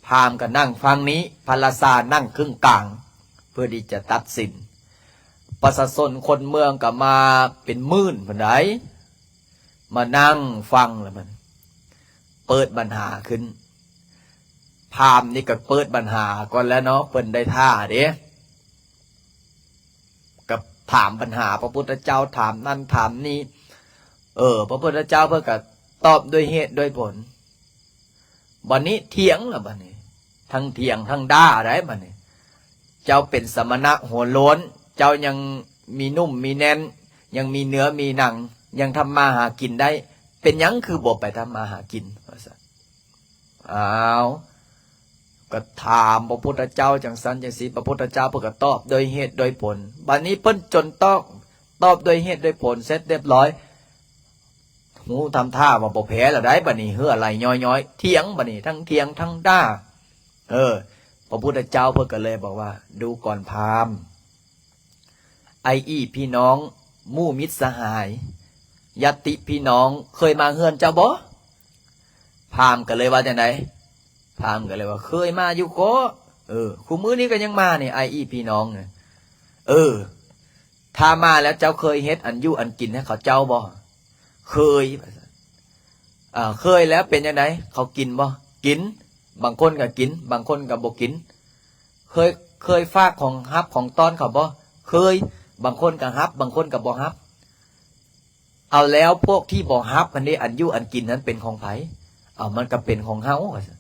ພາມກໍນັ່ງຝັ່ງນີ້, ພະລາຊານັ່ງເຄິ່ງກາງ ເພື່ອທີ່ຈະຕັດສິນ. ປະຊາຊົນຄົນເມືອງກໍມາເປັນໝື່ນພຸ້ນໃດ໋ ມານັ່ງຟັງແລ້ວມັນເປີດບັນຫາຂຶ້ນ. ພາມນີ້ກໍເປີດບັນຫາກ່ອນແລ້ວເນາະ, ເພິ່ນໄດ້ທ່າເດ້ ກໍຖາມບັນຫາພະພຸດທະເຈົ້າ, ຖາມນັ້ນຖາມນີ້. ເອີ ພະພຸດທະເຈົ້າເພິ່ນກໍຕອບດ້ວຍເຫດດ້ວຍຜົນ. ບັດນີ້ຖຽງລະບັດນີ້, ທັງຖຽງທັງດ່າໄດ໋ບັດນີ້. ເຈົ້າເປັນສະມະນະຫົວໂລ້ນ, ເຈົ້າຍັງມີໜຸ່ມມີແໜ້ນ, ຍັງມີເນື້ອມີໜັງ, ຍັງທຳມາຫາກິນໄດ້, ເປັນຫຍັງຄືບໍ່ໄປທຳມາຫາກິນ? ວ່າຊັ້ນ. ອ້າວ ກໍຖາມພະພຸດທະເຈົ້າຈັ່ງຊັ້ນຈັ່ງຊີ້, ພະພຸດທະເຈົ້າເພິ່ນກໍຕອບດ້ວຍເຫດດ້ວຍຜົນ. ບັດນີ້ເພິ່ນຈົນຕອບ, ຕອບດ້ວຍເຫດດ້ວຍຜົນເສັດຮຽບຮ້ອຍ, ຮູ້ທຳທ່າວ່າບໍ່ແພ້ແລ້ວໄດ໋ບັດນີ້, ເຫື່ອໄຫຼຍ້ອຍໆ, ຖຽງບັດນີ້, ທັງຖຽງທັງດ່າ. ເອີ ພະພຸດທະເຈົ້າເພິ່ນກໍເລີຍບອກວ່າ ດູກ່ອນພາມ, ອ້າຍອີ່ພີ່ນ້ອງ, ໝູ່ມິດສະຫາຍ, ຍາດຕິພີ່ນ້ອງ ເຄີຍມາເຮືອນເຈົ້າບໍ່? ພາມກໍເລີຍວ່າຈັ່ງໃດ? ພາມກໍເລີຍວ່າ ເຄີຍມາຢູ່ເກາະ. ເອີ ຄູ່ມື້ນີ້ກໍຍັງມານີ້, ອ້າຍອີ່ພີ່ນ້ອງ. ເອີ ຖ້າມາແລ້ວເຈົ້າເຄີຍເຮັດອັນຢູ່ອັນກິນໃຫ້ເຂົາເຈົ້າບໍ່? ເຄີຍ. ເອີ ເຄີຍແລ້ວເປັນຈັ່ງໃດ? ເຂົາກິນບໍ່? ກິນ. ບາງຄົນກໍກິນ, ບາງຄົນກໍບໍ່ກິນ. ເຄີຍ, ເຄີຍຝາກຂອງຮັບຂອງຕ້ອນເຂົາບໍ່? ເຄີຍ. ບາງຄົນກໍຮັບ, ບາງຄົນກໍບໍ່ຮັບ. ເອົາແລ້ວພວກທີ່ບໍ່ຮັບຫັ້ນເດ, ອັນຢູ່ອັນກິນຫັ້ນເປັນຂອງໃຜ? ເອົາ ມັນກໍເປັນຂອງເຮົາ, ວ່າຊັ້ນ.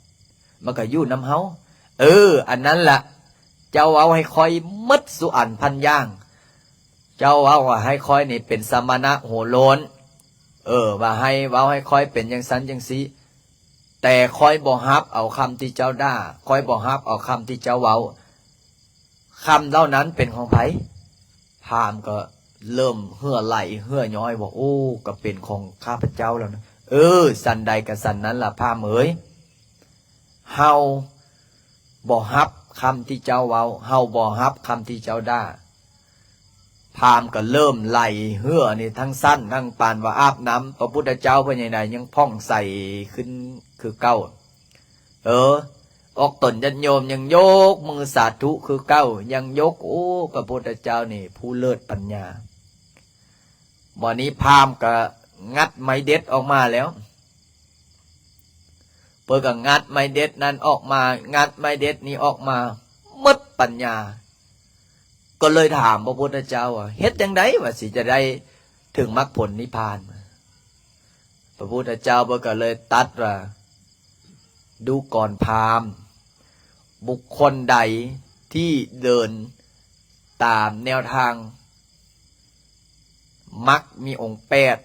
ມັນກໍຢູ່ນຳເຮົາ. ເອີ ອັນນັ້ນລະ ເຈົ້າເວົ້າໃຫ້ຂ້ອຍໝົດສູ່ອັນພັນຢ່າງ. ເຈົ້າເວົ້າວ່າໃຫ້ຂ້ອຍນີ້ເປັນສະມະນະຫົວໂລ້ນ ເອີ ວ່າໃຫ້ເວົ້າໃຫ້ຂ້ອຍເປັນຈັ່ງຊັ້ນຈັ່ງຊີ້ ແຕ່ຂ້ອຍບໍ່ຮັບເອົາຄຳທີ່ເຈົ້າດ່າ, ຂ້ອຍບໍ່ຮັບເອົາຄຳທີ່ເຈົ້າເວົ້າ. ຄຳເຫຼົ່ານັ້ນເປັນຂອງໃຜ? ພາມກໍເລີ່ມເຫື່ອໄຫຼເຫື່ອຍ້ອຍວ່າ ໂອ້ ກໍເປັນຂອງຂ້າພະເຈົ້າແລ້ວນະ. ເອີ ສັນໃດກໍສັນນັ້ນລະພາມເອີຍ. ເຮົາບໍ່ຮັບຄຳທີ່ເຈົ້າເວົ້າ, ເຮົາບໍ່ຮັບຄຳທີ່ເຈົ້າດ່າ. ພາມກໍເລີ່ມໄຫຼເຫື່ອນີ້ທັງຊັ້ນທັງປານວ່າອາບນ້ຳ. ພະພຸດທະເຈົ້າເພິ່ນຍັງໃດ ຍັງຜ່ອງໃສຂຶ້ນຄືເກົ່າ. ເອີ ອອກຕົນຍາດໂຍມຍັງຍົກມືສາທຸຄືເກົ່າ, ຍັງຍົກ, ໂອ້ ພະພຸດທະເຈົ້ານີ້ຜູ້ເລີດປັນຍາ. ບັດນີ້ພາມກໍງັດໄມ້ເດັດອອກມາແລ້ວ. ເພິ່ນກໍງັດໄມ້ເດັດນັ້ນອອກມາ, ງັດໄມ້ເດັດນີ້ອອກມາ, ໝົດປັນຍາ. ກໍເລີຍຖາມພະພຸດທະເຈົ້າວ່າ ເຮັດຈັ່ງໃດວ່າຊິຈະໄດ້ເຖິງມັກຜົນນິບພານ? ພະພຸດທະເຈົ້າເພິ່ນກໍເລີຍຕັດວ່າ ດູກ່ອນພາມ, ບຸກຄົນໃດທີ່ເດີນຕາມແນວທາງມັກມີອົງແປດ,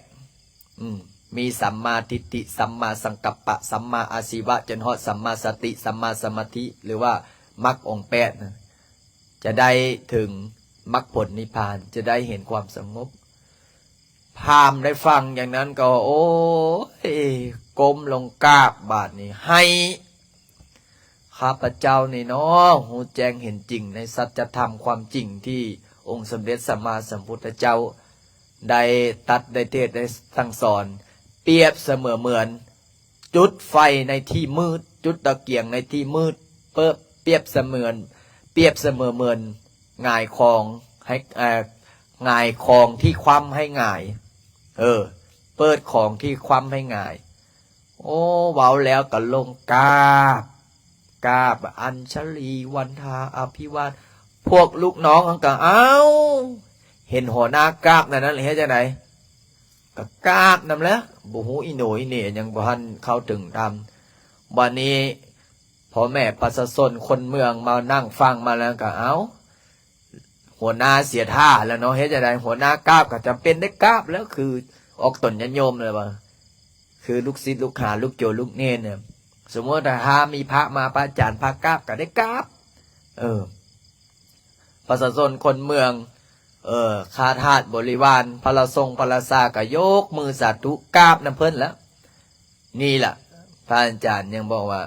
ອືມ, ມີສຳມາທິດຖິ, ສຳມາສັງກັບປະ, ສຳມາອາຊີວະ, ຈົນຮອດສຳມາສະຕິ, ສຳມາສະມາທິ ຫຼືວ່າມັກອົງແປດນະ, ຈະໄດ້ເຖິງມັກຜົນນິບພານ, ຈະໄດ້ເຫັນຄວາມສະຫງົບ. ພາມໄດ້ຟັງຢ່າງນັ້ນກໍ ໂອ້ຍ ກົ້ມລົງກາບບາດນີ້, ໃຫ້ ຂ້າພະເຈົ້ານີ້ເນາະ ຮູ້ແຈ້ງເຫັນຈິງໃນສັດຈະທຳຄວາມຈິງທີ່ອົງສົມເດັດສຳມາສຳພຸດທະເຈົ້າໄດ້ຕັດໄດ້ເທດໄດ້ສັ່ງສອນ, ປຽບສະເໝືອນເໝືອນຈຸດໄຟໃນທີ່ມືດ, ຈຸດຕະກຽງໃນທີ່ມືດ, ເປີບ ປຽບສະເໝືອນ ປຽບສະເໝືອນເໝືອນຫງາຍຄອງໃຫ້ ເອີ ຫງາຍຄອງທີ່ຄວ່ຳໃຫ້ຫງາຍ, ເອີ ເປີດຄອງທີ່ຄວ່ຳໃຫ້ຫງາຍ. ໂອ້ ເວົ້າແລ້ວກໍລົງກາບ, ກາບ ອັນຊະລີວັນທາອະພິວາດ. ພວກລູກນ້ອງຫັ້ນກໍ ອ້າວ ເຫັນຫົວໜ້າກາບແນວນັ້ນເຮັດຈັ່ງໃດ? ກໍກາບນຳແຫຼະ, ບໍ່ຮູ້ອີໂໜອີເໜ ຍັງບໍ່ທັນເຂົ້າເຖິງທຳ. ບັດນີ້ພໍ່ແມ່ປະຊາຊົນຄົນເມືອງມານັ່ງຟັງມາແລ້ວກໍ ເອົ້າ ຫົວໜ້າເສຍທ່າແລ້ວເນາະ, ເຮັດຈັ່ງໃດ? ຫົວໜ້າກາບກໍຈຳເປັນໄດ້ກາບແລ້ວ, ຄືອອກຕົນຍາດໂຍມແລ້ວວ່າ ຄືລູກສິດລູກຫາ ລູກໂຈລູກເນນເນຍ, ສົມມຸດວ່າຖ້າມີພະມາ ພະອາຈານພາກາບກໍໄດ້ກາບ. ເອີ ປະຊາຊົນຄົນເມືອງ ເອີ ຂ້າທາດບໍລິວານ ພະລະສົງພະລະຊາກໍຍົກມືສາທຸກາບນຳເພິ່ນແລ້ວ. ນີ້ລະ ພະອາຈານຍັງບອກວ່າ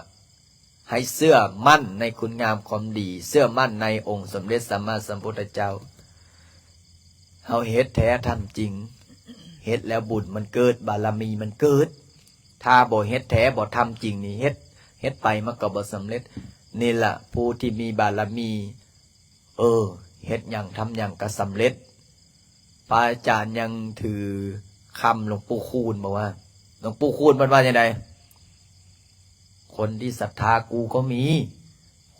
ໃຫ້ເຊື່ອໝັ້ນໃນຄຸນງາມຄວາມດີ, ເຊື່ອໝັ້ນໃນອົງສົມເດັດສຳມາສຳພຸດທະເຈົ້າ. ເຮົາເຮັດແທ້ທຳຈິງ, ເຮັດແລ້ວບຸນມັນເກີດ, ບາລະມີມັນເກີດ. ຖ້າບໍ່ເຮັດແທ້, ບໍ່ທຳຈິງນີ້, ເຮັດ, ເຮັດໄປມັນກໍບໍ່ສຳເລັດ. ນີ້ລະ ຜູ້ທີ່ມີບາລະມີ, ເອີ ເຮັດຫຍັງທຳຫຍັງກໍສຳເລັດ. ພະອາຈານຍັງຖືຄຳຫຼວງປູ່ຄູນ ບອກວ່າ ຫຼວງປູ່ຄູນເພິ່ນວ່າຈັ່ງໃດ? ຄົນທີ່ສັດທາກູກໍມີ,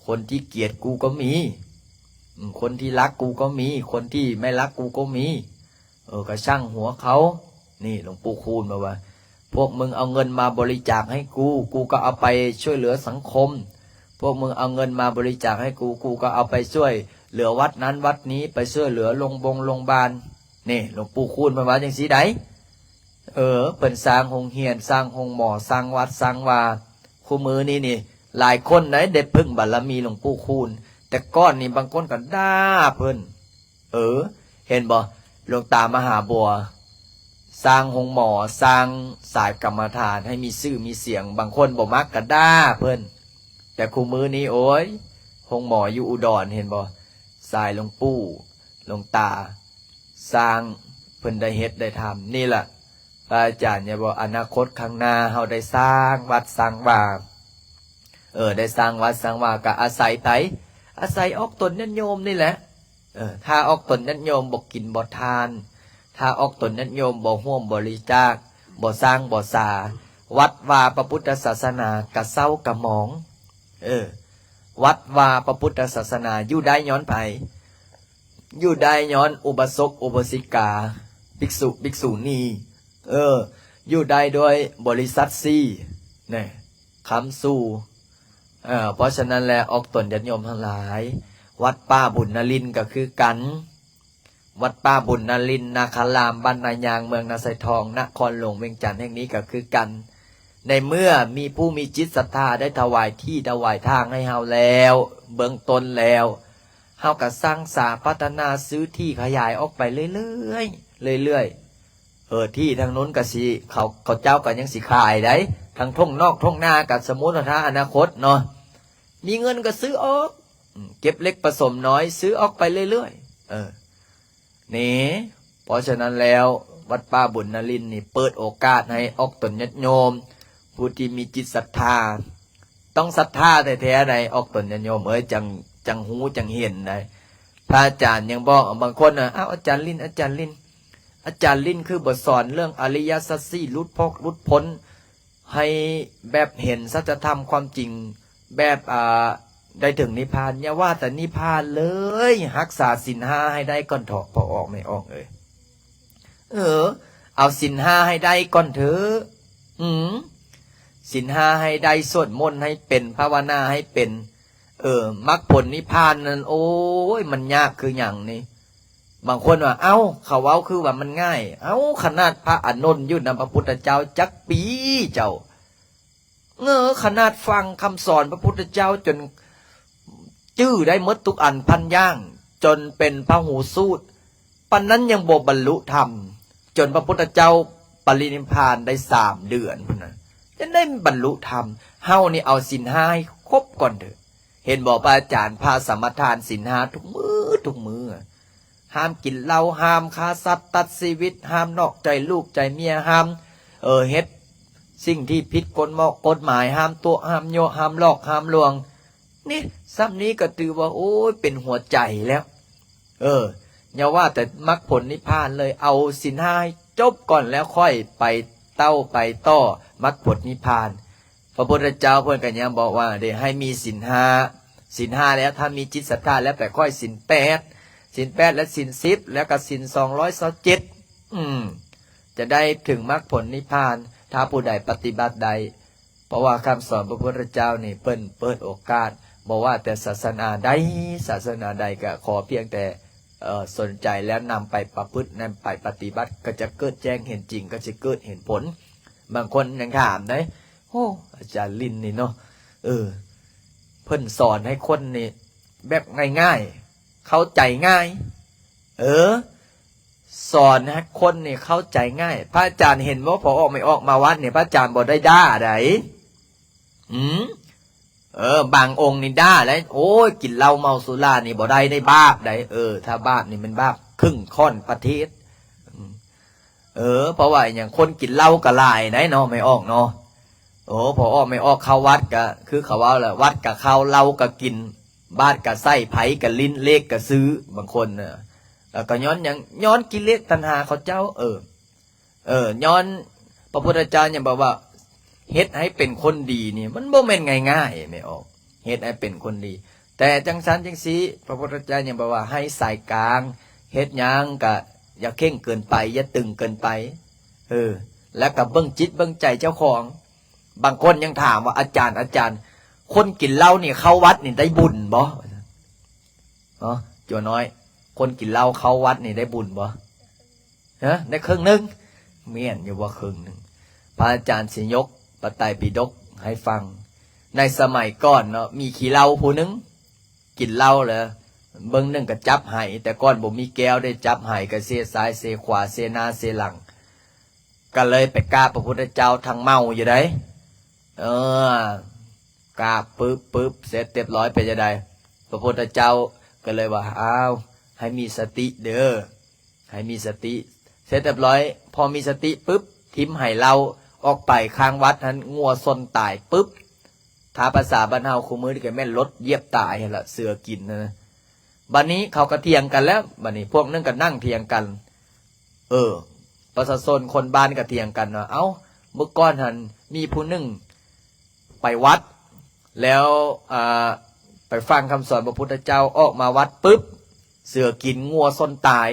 ຄົນທີ່ກຽດກູກໍມີ, ອືມ, ຄົນທີ່ລັກກູກໍມີ, ຄົນທີ່ໄມ່ລັກກູກໍມີ. ເອີ ກໍຊ່າງຫົວເຂົາ. ນີ້ ຫຼວງປູ່ຄູນບອກວ່າ ພວກມຶງເອົາເງິນມາບໍລິຈາກໃຫ້ກູ, ກູກໍເອົາໄປຊ່ວຍເຫຼືອສັງຄົມ. ພວກມຶງເອົາເງິນມາບໍລິຈາກໃຫ້ກູ, ກູກໍເອົາໄປຊ່ວຍເຫຼືອວັດນັ້ນວັດນີ້, ໄປຊ່ວຍເຫຼືອໂລງບົງໂລງບານ. ນີ້ ຫຼວງປູ່ຄູນເພິ່ນວ່າຈັ່ງຊີ້ໃດ໋. ເອີ ເພິ່ນສ້າງໂຮງຮຽນ, ສ້າງໂຮງໝໍ, ສ້າງວັດ, ສ້າງວາ. ຄູ່ມື້ນີ້ນີ້ ຫຼາຍຄົນໃດ໋ໄດ້ເພິ່ງບາລະມີຫຼວງປູ່ຄູນ. ແຕ່ກ່ອນນີ້ບາງຄົນກໍດ່າເພິ່ນ. ເອີ ເຫັນບໍ່? ຫຼວງຕາມະຫາບົວ ສ້າງໂຮງໝໍ, ສ້າງສາຍກຳມະຖານໃຫ້ມີຊື່ມີສຽງ, ບາງຄົນບໍ່ມັກກໍດ່າເພິ່ນ. ແຕ່ຄູ່ມື້ນີ້ ໂອ້ຍ ໂຮງໝໍຢູ່ອຸດອນ ເຫັນບໍ່? ສາຍຫຼວງປູ່ ຫຼວງຕາ ສ້າງ ເພິ່ນໄດ້ເຮັດໄດ້ທຳ. ນີ້ລະ ພະອາຈານຢາກບອກ ອະນາຄົດຂ້າງໜ້າ ເຮົາໄດ້ສ້າງວັດສ້າງວາ, ເອີ ໄດ້ສ້າງວັດສ້າງວາ ກໍອາໄສໃຜ? ອາໄສອອກຕົນຍາດໂຍມນີ້ແຫຼະ. ເອີ ຖ້າອອກຕົນຍາດໂຍມບໍ່ກິນບໍ່ທານ, ຖ້າອອກຕົນຍາດໂຍມບໍ່ຮ່ວມບໍລິຈາກ, ບໍ່ສ້າງບໍ່ສາ, ວັດວາພະພຸດທະສາສະໜາກະເສົ້າກະໝອງ. ເອີ ວັດວາພະພຸດທະສາສະໜາຢູ່ໄດ້ຍ້ອນໃຜ? ຢູ່ໄດ້ຍ້ອນອຸບາສົກອຸບາສິກາ, ພິກສຸ ພິກສຸນີ. ເອີ ຢູ່ໄດ້ດ້ວຍບໍລິສັດສີ່ ແນ່ ຄຳສູ່ ເອີ ເພາະສະນັ້ນແລ້ວ ອອກຕົນຍາດໂຍມທັງຫຼາຍ ວັດປ່າບຸນນະລິນກໍຄືກັນ ວັດປ່າບຸນນະລິນນາຄາລາມ ບ້ານນາຍາງ ເມືອງນາຊາຍທອງ ນະຄອນຫຼວງວຽງຈັນແຫ່ງນີ້ກໍຄືກັນ. ໃນເມື່ອມີຜູ້ມີຈິດສັດທາໄດ້ຖວາຍທີ່ຖວາຍທາງໃຫ້ເຮົາແລ້ວ ເບື້ອງຕົ້ນແລ້ວ ເຮົາກໍສ້າງສາພັດທະນາຊື້ທີ່ຂະຫຍາຍອອກໄປເລື້ອຍໆ ເລື້ອຍໆ. ເອີ ທີ່ທາງໂນ້ນກໍຊິ ເຂົາ ເຂົາເຈົ້າກໍຍັງຊິຂາຍໄດ໋ ທັງທົ່ງນອກທົ່ງນາກໍ ສົມມຸດວ່າຖ້າອະນາຄົດເນາະ ມີເງິນກໍຊື້ອອກ ເກັບເລັກປະສົມນ້ອຍ ຊື້ອອກໄປເລື້ອຍໆ ເອີ ນີ້ ເພາະສະນັ້ນແລ້ວ ວັດປ່າບຸນນະລິນນີ້ເປີດໂອກາດໃຫ້ອອກຕົນຍາດໂຍມ ຜູ້ທີ່ມີຈິດສັດທາ ຕ້ອງສັດທາແທ້ໆໃດ໋ ອອກຕົນຍາດໂຍມເອີຍ ຈັ່ງ ຈັ່ງຮູ້ຈັ່ງເຫັນໄດ໋. ພະອາຈານຍັງບອກ ບາງຄົນນະ ອ້າວ ອາຈານລິນ ອາຈານລິນ ອາຈານລິນຄືບໍ່ສອນເລື່ອງອະລິຍະສັດສີ່ ຫຼຸດພອກຫຼຸດພົ້ນ ໃຫ້ແບບເຫັນສັດຈະທຳຄວາມຈິງ ແບບ ອ່າ ໄດ້ເຖິງນິບພານ. ຢ່າວ່າແຕ່ນິບພານເລີຍ ຮັກສາສິນຫ້າໃຫ້ໄດ້ກ່ອນເຖາະ ພໍ່ອອກແມ່ອອກເອີຍ. ເອີ ເອົາສິນຫ້າໃຫ້ໄດ້ກ່ອນເຖາະ. ອືມ ສິນຫ້າໃຫ້ໄດ້ ສວດມົນໃຫ້ເປັນ ພາວະນາໃຫ້ເປັນ. ເອີ ມັກຜົນນິບພານນັ້ນ ໂອ້ຍ ມັນຍາກຄືຫຍັງນີ້. ບາງຄົນວ່າ ເອົ້າ ເຂົາເວົ້າຄືວ່າມັນງ່າຍ. ເອົ້າ ຂະໜາດພະອານົນຢູ່ນຳພະພຸດທະເຈົ້າຈັກປີເຈົ້າ ເອີ ຂະໜາດຟັງຄຳສອນພະພຸດທະເຈົ້າຈົນຈື່ໄດ້ໝົດທຸກອັນພັນຢ່າງ ຈົນເປັນພະຫູສູດ ປານນັ້ນຍັງບໍ່ບັນລຸທຳ ຈົນພະພຸດທະເຈົ້າປະລິນິບພານໄດ້ສາມເດືອນພຸ້ນນະ ຈັ່ງໄດ້ບັນລຸທຳ. ເຮົານີ້ເອົາສິນຫ້າໃຫ້ຄົບກ່ອນເຖາະ. ເຫັນບໍ່ ພະອາຈານພາສະມາທານສິນຫ້າທຸກມື້ ທຸກມື້. ຫ້າມກິນເຫຼົ້າ ຫ້າມຂ້າສັດຕັດຊີວິດ ຫ້າມນອກໃຈລູກໃຈເມຍ ຫ້າມ ເອີ ເຮັດສິ່ງທີ່ຜິດກົດໝາ- ກົດໝາຍ ຫ້າມຕົວະ ຫ້າມຍົວະ ຫ້າມຫຼອກ ຫ້າມລວງ. ນີ້ ສ່ຳນີ້ກໍຖືວ່າ ໂອ້ຍ ເປັນຫົວໃຈແລ້ວ. ເອີ ຢ່າວ່າແຕ່ມັກຜົນນິບພານເລີຍ ເອົາສິນຫ້າໃຫ້ຈົບກ່ອນ ແລ້ວຄ່ອຍໄປເຕົ້າໄປຕໍ່ມັກຜົນນິບພານ. ພະພຸດທະເຈົ້າເພິ່ນກໍຍັງບອກວ່າເດ ໃຫ້ມີສິນຫ້າ ສິນຫ້າແລ້ວ ຖ້າມີຈິດສັດທາແລ້ວ ໄປຄ່ອຍສິນແປດ ສິນແປດ ແລະ ສິນສິບ ແລ້ວກໍສິນສອງຮ້ອຍຊາວເຈັດ ອືມ ຈະໄດ້ເຖິງມັກຜົນນິບພານ ຖ້າຜູ້ໃດປະຕິບັດໄດ້. ເພາະວ່າຄຳສອນພະພຸດທະເຈົ້ານີ້ ເພິ່ນເປີດໂອກາດ ບໍ່ວ່າແຕ່ສາສະໜາໃດ ສາສະໜາໃດ ກໍຂໍພຽງແຕ່ ເອີ ສົນໃຈແລ້ວນຳໄປປະພຶດ ນຳໄປປະຕິບັດ ກໍຈະເກີດແຈ້ງເຫັນຈິງ ກໍຈະເກີດເຫັນຜົນ. ບາງຄົນຍັງຖາມເດ້ ໂອ້ ອາຈານລິນນີ້ເນາະ ເອີ ເພິ່ນສອນໃຫ້ຄົນນີ້ແບບງ່າຍໆ ເຂົ້າໃຈງ່າຍ ເອີ ສອນໃຫ້ຄົນນີ້ເຂົ້າໃຈງ່າຍ. ພະອາຈານເຫັນບໍ່ ພໍອອກແມ່ອອກມາວັດນີ້ ພະອາຈານບໍ່ໄດ້ດ່າໃດ໋ ອືມ ເອີ ບາງອົງນີ້ດ່າໄດ໋ ໂອ້ຍ ກິນເຫຼົ້າເມົາສຸລານີ້ບໍ່ໄດ້ໄດ໋ ບາບໃດ໋ ເອີ ຖ້າບາບນີ້ແມ່ນບາບຄຶ່ງຂ້ອນປະເທດ ອືມ ເອີ ເພາະວ່າຫຍັງ ຄົນກິນເຫຼົ້າກໍຫຼາຍໄດ໋ເນາະ ແມ່ອອກເນາະ. ໂອ້ ພໍອອກແມ່ອອກເຂົ້າວັດກໍຄືເຂົາເວົ້າແຫຼະ ວັດກໍເຂົ້າ ເຫຼົ້າກໍກິນ ບາດກໍໃສ່ ໄພ້ກໍຫຼິ້ນ ເລກກໍຊື້ ບາງຄົນນະ ແລ້ວກໍຍ້ອນຫຍັງ ຍ້ອນກິເລດຕັນຫາເຂົາເຈົ້າ ເອີ ເອີ ຍ້ອນພະພຸດທະເຈົ້າຍັງບອກວ່າ ເຮັດໃຫ້ເປັນຄົນດີນີ້ ມັນບໍ່ແມ່ນງ່າຍໆ ແມ່ອອກ ເຮັດໃຫ້ເປັນຄົນດີ. ແຕ່ຈັ່ງຊັ້ນຈັ່ງຊີ້ ພະພຸດທະເຈົ້າຍັງບອກວ່າ ໃຫ້ສາຍກາງ ເຮັດຫຍັງກະຢ່າເຄັ່ງເກີນໄປ ຢ່າຕຶງເກີນໄປ ເອີ ແລ້ວກະເບິ່ງຈິດເບິ່ງໃຈເຈົ້າຂອງ. ບາງຄົນຍັງຖາມວ່າ ອາຈານ ອາຈານ ຄົນກິນເຫຼົ້ານີ້ເຂົ້າວັດນີ້ໄດ້ບຸນບໍ່? ເນາະ ຈົວນ້ອຍ ຄົນກິນເຫຼົ້າເຂົ້າວັດນີ້ໄດ້ບຸນບໍ່? ຮະ ໄດ້ເຄິ່ງໜຶ່ງ ແມ່ນຢູ່ບໍ່ເຄິ່ງໜຶ່ງ? ພະອາຈານຊິຍົກພະໄຕປິດົກໃຫ້ຟັງ. ໃນສະໄໝກ່ອນເນາະ ມີຂີ້ເຫຼົ້າຜູ້ໜຶ່ງ ກິນເຫຼົ້າແລ້ວ ເບິ່ງໜຶ່ງກໍຈັບໄຫ້ ແຕ່ກ່ອນບໍ່ມີແກ້ວເດ້ ຈັບໄຫ້ກໍເຊຊ້າຍເຊຂວາ ເຊໜ້າເຊຫຼັງ ກໍເລີຍໄປກາບພະພຸດທະເຈົ້າທັງເມົາຢູ່ໃດ໋ ເອີ ກາບປຶບປຶບ ເສັດຮຽບຮ້ອຍ ເປັນຈັ່ງໃດ? ພະພຸດທະເຈົ້າກໍເລີຍວ່າ ອ້າວ ໃຫ້ມີສະຕິເດີ ໃຫ້ມີສະຕິ. ເສັດຮຽບຮ້ອຍ ພໍມີສະຕິປຶບ ຖິ້ມໄຫເຫຼົ້າອອກໄປຂ້າງວັດຫັ້ນ ງົວຊົນຕາຍປຶບ. ຖ້າພາສາບ້ານເຮົາຄູ່ມື້ນີ້ກໍແມ່ນລົດຢຽບຕາຍຫັ້ນລະ ເສືອກິນຫັ້ນນະ. ບັດນີ້ເຂົາກໍຖຽງກັນແລ້ວ ບັດນີ້ພວກໜຶ່ງກໍນັ່ງຖຽງກັນ ເອີ ປະຊາຊົນຄົນບ້ານກໍຖຽງກັນວ່າ ເອົ້າ ມື້ກ່ອນຫັ້ນມີຜູ້ໜຶ່ງໄປວັດ ແລ້ວ ອ່າ ໄປຟັງຄຳສອນພະພຸດທະເຈົ້າ ອອກມາວັດປຶບ ເສືອກິນ ງົວຊົນຕາຍ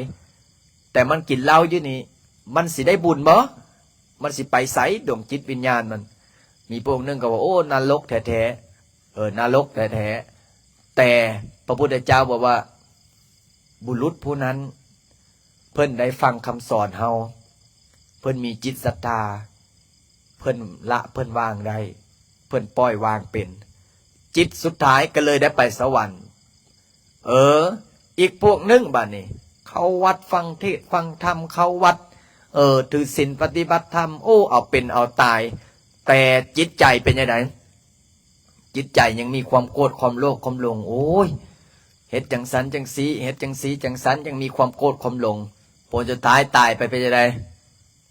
ແຕ່ມັນກິນເຫຼົ້າຢູ່ນີ້ ມັນຊິໄດ້ບຸນບໍ່? ມັນຊິໄປໃສ ດວງຈິດວິນຍານມັນ? ມີພວກໜຶ່ງກໍວ່າ ໂອ້ ນະລົກແທ້ໆ. ເອີ ນະລົກແທ້ໆ. ແຕ່ພະພຸດທະເຈົ້າບອກວ່າ ບຸລຸດຜູ້ນັ້ນ ເພິ່ນໄດ້ຟັງຄຳສອນເຮົາ, ເພິ່ນມີຈິດສັດທາ, ເພິ່ນລະເພິ່ນວາງໄດ້, ເພິ່ນປ່ອຍວາງເປັນ, ຈິດສຸດທ້າຍກໍເລີຍໄດ້ໄປສະຫວັນ. ເອີ ອີກພວກໜຶ່ງບາດນີ້ ເຂົ້າວັດຟັງເທດຟັງທຳ, ເຂົ້າວັດ ເອີ ຖືສິນປະຕິບັດທຳ, ໂອ້ ເອົາເປັນເອົາຕາຍ, ແຕ່ຈິດໃຈເປັນຈັ່ງໃດ? ຈິດໃຈຍັງມີຄວາມໂກດຄວາມໂລບຄວາມຫຼົງ, ໂອ້ຍ ເຮັດຈັ່ງຊັ້ນຈັ່ງຊີ້, ເຮັດຈັ່ງຊີ້ຈັ່ງຊັ້ນ, ຍັງມີຄວາມໂກດຄວາມຫຼົງ, ຜົນສຸດທ້າຍຕາຍໄປເປັນຈັ່ງໃດ?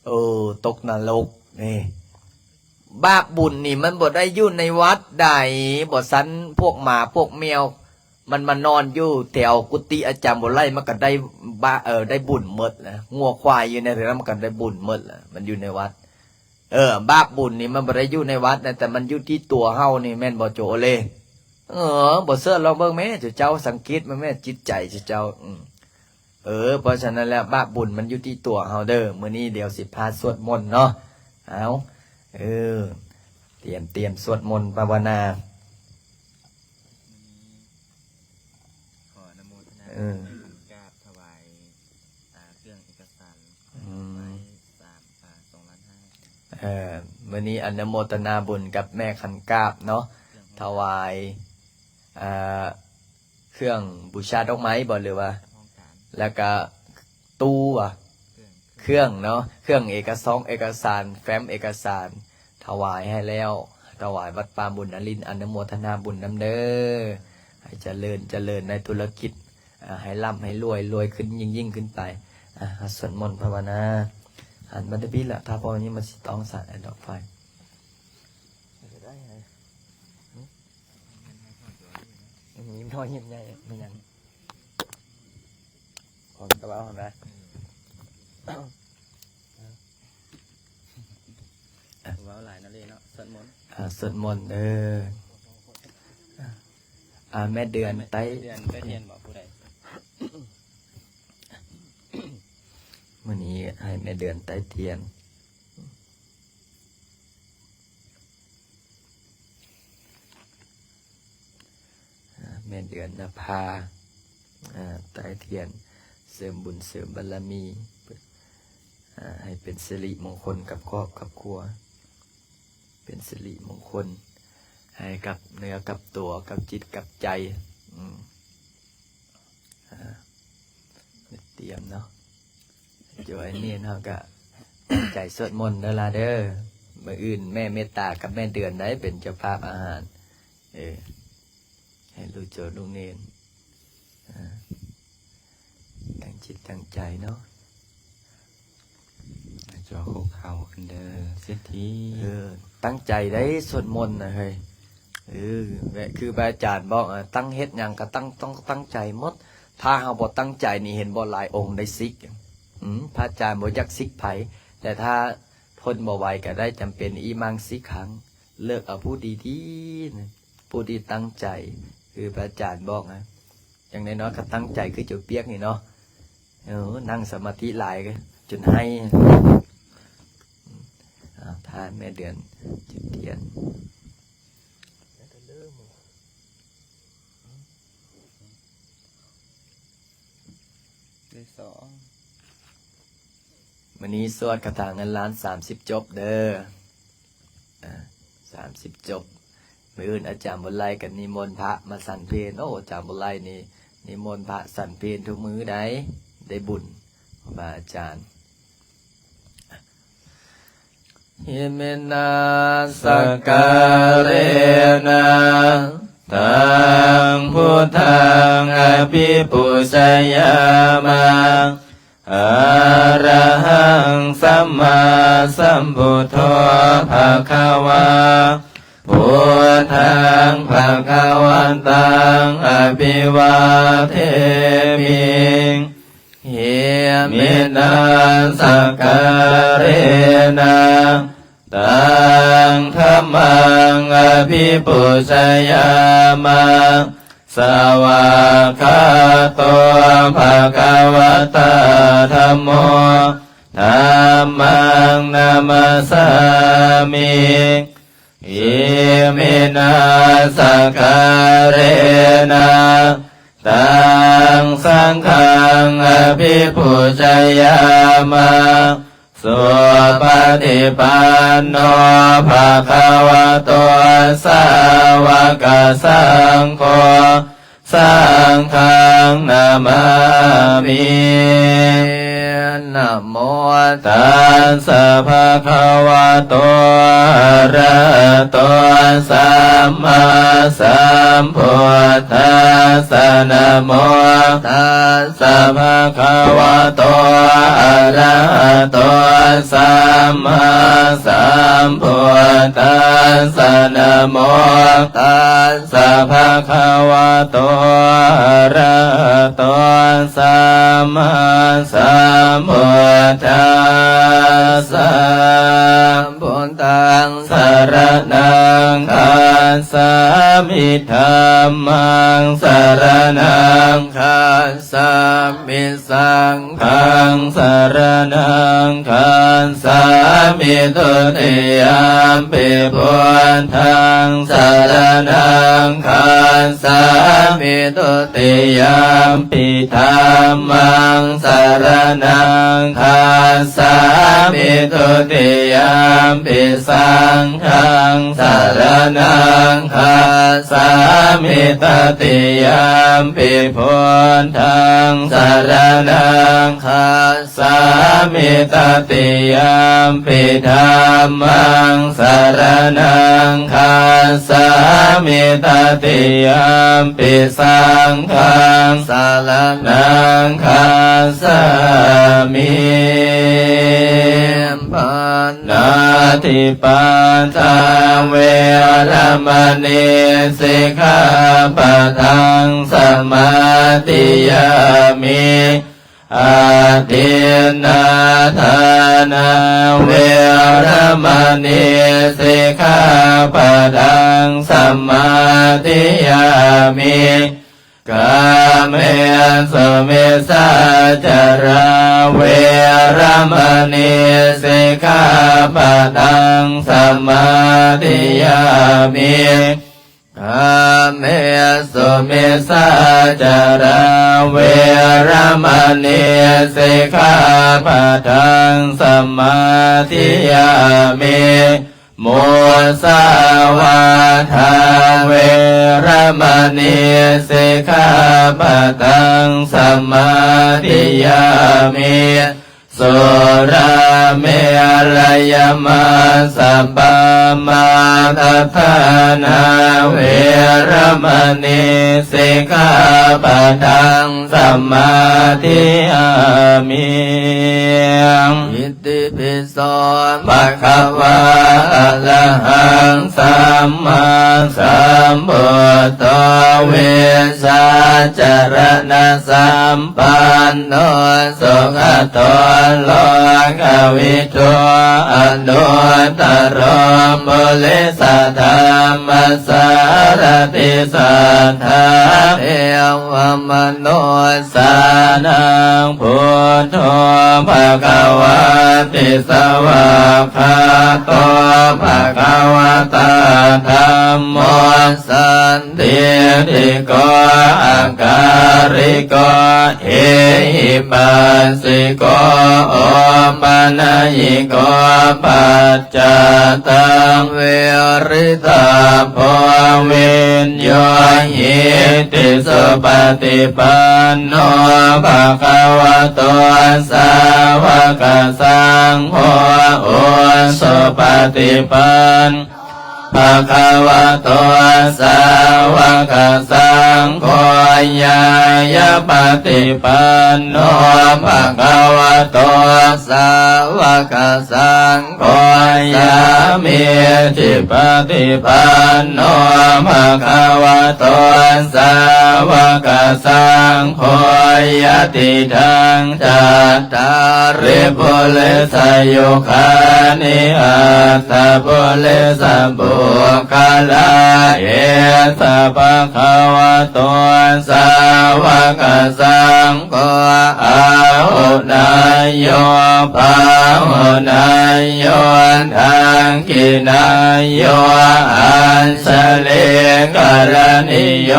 ເອີ ຕົກນະລົກເດ້. ບາບບຸນນີ້ມັນບໍ່ໄດ້ຢູ່ໃນວັດໃດ, ບໍ່ຊັ້ນພວກໝາພວກແມວ ມັນມານອນຢູ່ແຖວກຸຕິອາຈານບົວໄລ ມັນກໍໄດ້ບາ ເອີ ໄດ້ບຸນໝົດນະ, ງົວຄວາຍຢູ່ໃນນັ້ນມັນກໍໄດ້ບຸນໝົດລະ, ມັນຢູ່ໃນວັດ. ເອີ ບາບບຸນນີ້ມັນບໍ່ໄດ້ຢູ່ໃນວັດນະ, ແຕ່ມັນຢູ່ທີ່ຕົວເຮົານີ້ ແມ່ນບໍ່ໂຈໂອເລ? ເອີ ບໍ່ເຊື່ອລອງເບິ່ງແມ້, ເຈົ້າສັງເກດເບິ່ງແມ້ ຈິດໃຈເຈົ້າ. ອືມ ເອີ ເພາະສະນັ້ນແລ້ວ ບາບບຸນມັນຢູ່ທີ່ຕົວເຮົາເດີ. ມື້ນີ້ດຽວຊິພາສວດມົນເນາະ. ເອົາ ເອີ ຕຽມ ຕຽມສວດມົນພາວະນາ. ຂໍອະນຸໂມທະນາ ເອີ ກາບຖວາຍ ອ່າ ເຄື່ອງເອກະສານ ອືມ ໄວ້ສາມ ອ່າ ສອງລ້ານຫ້າ. ເອີ ມື້ນີ້ອະນຸໂມທະນາບຸນກັບແມ່ຂັນກາບເນາະ, ຖວາຍ ອ່າ ເຄື່ອງບູຊາດອກໄມ້ບໍ ຫຼືວ່າ ແລ້ວກະຕູ້ຫວາ? ເຄື່ອງເນາະ, ເຄື່ອງເອກະສອງເອກະສານ ແຟ້ມເອກະສານ ຖວາຍໃຫ້ແລ້ວ, ຖວາຍວັດປ່າບຸນນະລິນ, ອະນຸໂມທະນາບຸນນຳເດີ. ໃຫ້ຈະເລີນ ຈະເລີນໃນທຸລະກິດ, ໃຫ້ລ່ຳໃຫ້ລວຍ, ລວຍຂຶ້ນ ຍິ່ງໆຂຶ້ນໄປ. ອ່າ ສວດມົນພາວະນາ. ຫັນມາແຕ່ພີ້ລະ, ຖ້າພໍນີ້ມັນຊິຕ້ອງສາດດອກໄຟ. ຍິ້ມນ້ອຍຍິ້ມໃຫຍ່ແມ່ນຫຍັງ? ຂອງກະເວົ້າຫັ້ນນະ. ເວົ້າຫຼາຍນະເລເນາະ. ສວດມົນ ອ່າ ສວດມົນເດີ. ອ່າ ແມ່ເດືອນໄຕ້ ແມ່ເດືອນໄຕ້ທຽນບໍ? ຜູ້ໃດ? ມື້ນີ້ໃຫ້ແມ່ເດືອນໄຕ້ທຽນ. ແມ່ເດືອນນະພາ ອ່າ ໄຕ້ທຽນ ເສີມບຸນເສີມບາລະມີ ອ່າ ໃຫ້ເປັນສິລິມົງຄົນກັບຄອບກັບຄົວ, ເປັນສິລິມົງຄົນໃຫ້ກັບເນື້ອກັບຕົວ, ກັບຈິດກັບໃຈ. ອືມ ອ່າ ຕຽມເນາະ. ໂຈ ໄອ້ເນນເຮົາກະຕັ້ງໃຈສວດມົນເດີລະເດີ. ມື້ອື່ນແມ່ເມດຕາກັບແມ່ເດືອນໄດ້ເປັນເຈົ້າພາບອາຫານ. ເອີ ໃຫ້ລູກໂຈລູກເນນ ອ່າ ຕັ້ງຈິດຕັ້ງໃຈເນາະ. ໂຈຄຸກເຂົ່າຂຶ້ນເດີ ເສດຖີ. ເອີ ຕັ້ງໃຈໄດ້ສວດມົນນະເຮີ້ຍ. ເອີ ແບບຄືພະອາຈານບອກ ອາ ຕັ້ງເຮັດຫຍັງກະຕັ້ງ ຕ້ອງຕັ້ງໃຈໝົດ. ຖ້າເຮົາບໍ່ຕັ້ງໃຈນີ້ ເຫັນບໍ່ ຫຼາຍອົງໄດ້ສິກ. ອືມ ພະອາຈານບໍ່ຢາກສິກໃຜ, ແຕ່ຖ້າທົນບໍ່ໄຫວກະໄດ້ ຈຳເປັນ ອິມັງສິກຂັງ. ເລືອກເອົາຜູ້ດີໆນະ, ຜູ້ທີ່ຕັ້ງໃຈ ຄືພະອາຈານບອກນະ. ຢ່າງນ້ອຍໆກໍຕັ້ງໃຈຄືເຈົ້າປຽກນີ້ເນາະ. ເອີ ນັ່ງສະມາທິຫຼາຍຈົນໄຫ້. ອາ ທ່ານແມ່ເດືອນຈຸດທຽນ. ມື້ນີ້ສວດຄາຖາເງິນລ້ານສາມສິບຈົບເດີ. ອ່າ ສາມສິບຈົບ. ມື້ອື່ນອາຈານບຸນໄລກໍນິມົນພະມາສັນເພນ. ໂອ້ ອາຈານບຸນໄລນີ້ນິມົນພະສັນເພນທຸກມື້ໃດ໋ ໄດ້ບຸນ ຄູບາອາຈານ. ອິມິນາສັກກາເຣນະ ຕັງ ພຸດທັງ ອະພິປູຊະຍາມະ. ອະຣະຫັງ ສຳມາສຳພຸດໂທ ພະຄະວາ. ພຸດທັງ ພະຄະວັນຕັງ ອະພິວາເທມິ. ອິມິນາສັກກາເຣນະ ຕັງ ທຳມັງ ອະພິປູຊະຍາມະ. ສະຫວາກຂາໂຕ ພະຄະວະຕາ ທຳໂມ ທຳມັງ ນະມັດສາມິ. Iminā sakkārena taṃ saṅghaṃ abhipūjayāma. Supaṭipanno bhagavato sāvakasaṅgho, saṅghaṃ namāmi. Namo tassa bhagavato arahato sammāsambuddhassa. Namo tassa bhagavato arahato sammāsambuddhassa. Namo tassa bhagavato arahato sammāsambuddhassa. Buddhaṃ saraṇaṃ gacchāmi. Dhammaṃ saraṇaṃ gacchāmi. Saṅghaṃ saraṇaṃ gacchāmi. Dutiyampi buddhaṃ saraṇaṃ gacchāmi. Dutiyampi dhammaṃ saraṇaṃ gacchāmi. Dutiyampi saṅghaṃ saraṇaṃ gacchāmi. Tatiyampi buddhaṃ saraṇaṃ gacchāmi. Tatiyampi dhammaṃ saraṇaṃ gacchāmi. Tatiyampi saṅghaṃ saraṇaṃ gacchāmi. Pāṇātipātā veramaṇī sikkhāpadaṃ samādiyāmi. Adinnādānā veramaṇī sikkhāpadaṃ samādiyāmi. Kāmesu micchācārā veramaṇī sikkhāpadaṃ samādiyāmi. Kāmesu micchācārā veramaṇī sikkhāpadaṃ samādiyāmi. Musāvādā veramaṇī sikkhāpadaṃ samādiyāmi. Surāmerayamajjapamādaṭṭhānā veramaṇī sikkhāpadaṃ samādiyāmi. Itipi so bhagavā arahaṃ sammāsambuddho vijjācaraṇasampanno sugato lokavidū anuttaro purisadammasārathi satthā devamanussānaṃ buddho bhagavāti. Svākkhāto bhagavatā dhammo sandiṭṭhiko akāliko ehipassiko opanayiko paccattaṃ veditabbo viññūhīti. Supaṭipanno bhagavato sāvakasaṅgho, ujupaṭipanno bhagavato sāvakasaṅgho, ñāyapaṭipanno bhagavato sāvakasaṅgho, sāmīcipaṭipanno bhagavato sāvakasaṅgho, yadidaṃ cattāri purisayugāni aṭṭha purisapuggalā ໂອຄະລາເອສະພະຄະວະໂຕ ສາວະກະສັງໂຄ ອາຫຸນາຍໂຍ ພາຫຸນາຍໂຍ ທັກຂິນາຍໂຍ ອັນສະລີກະລະນິໂຍ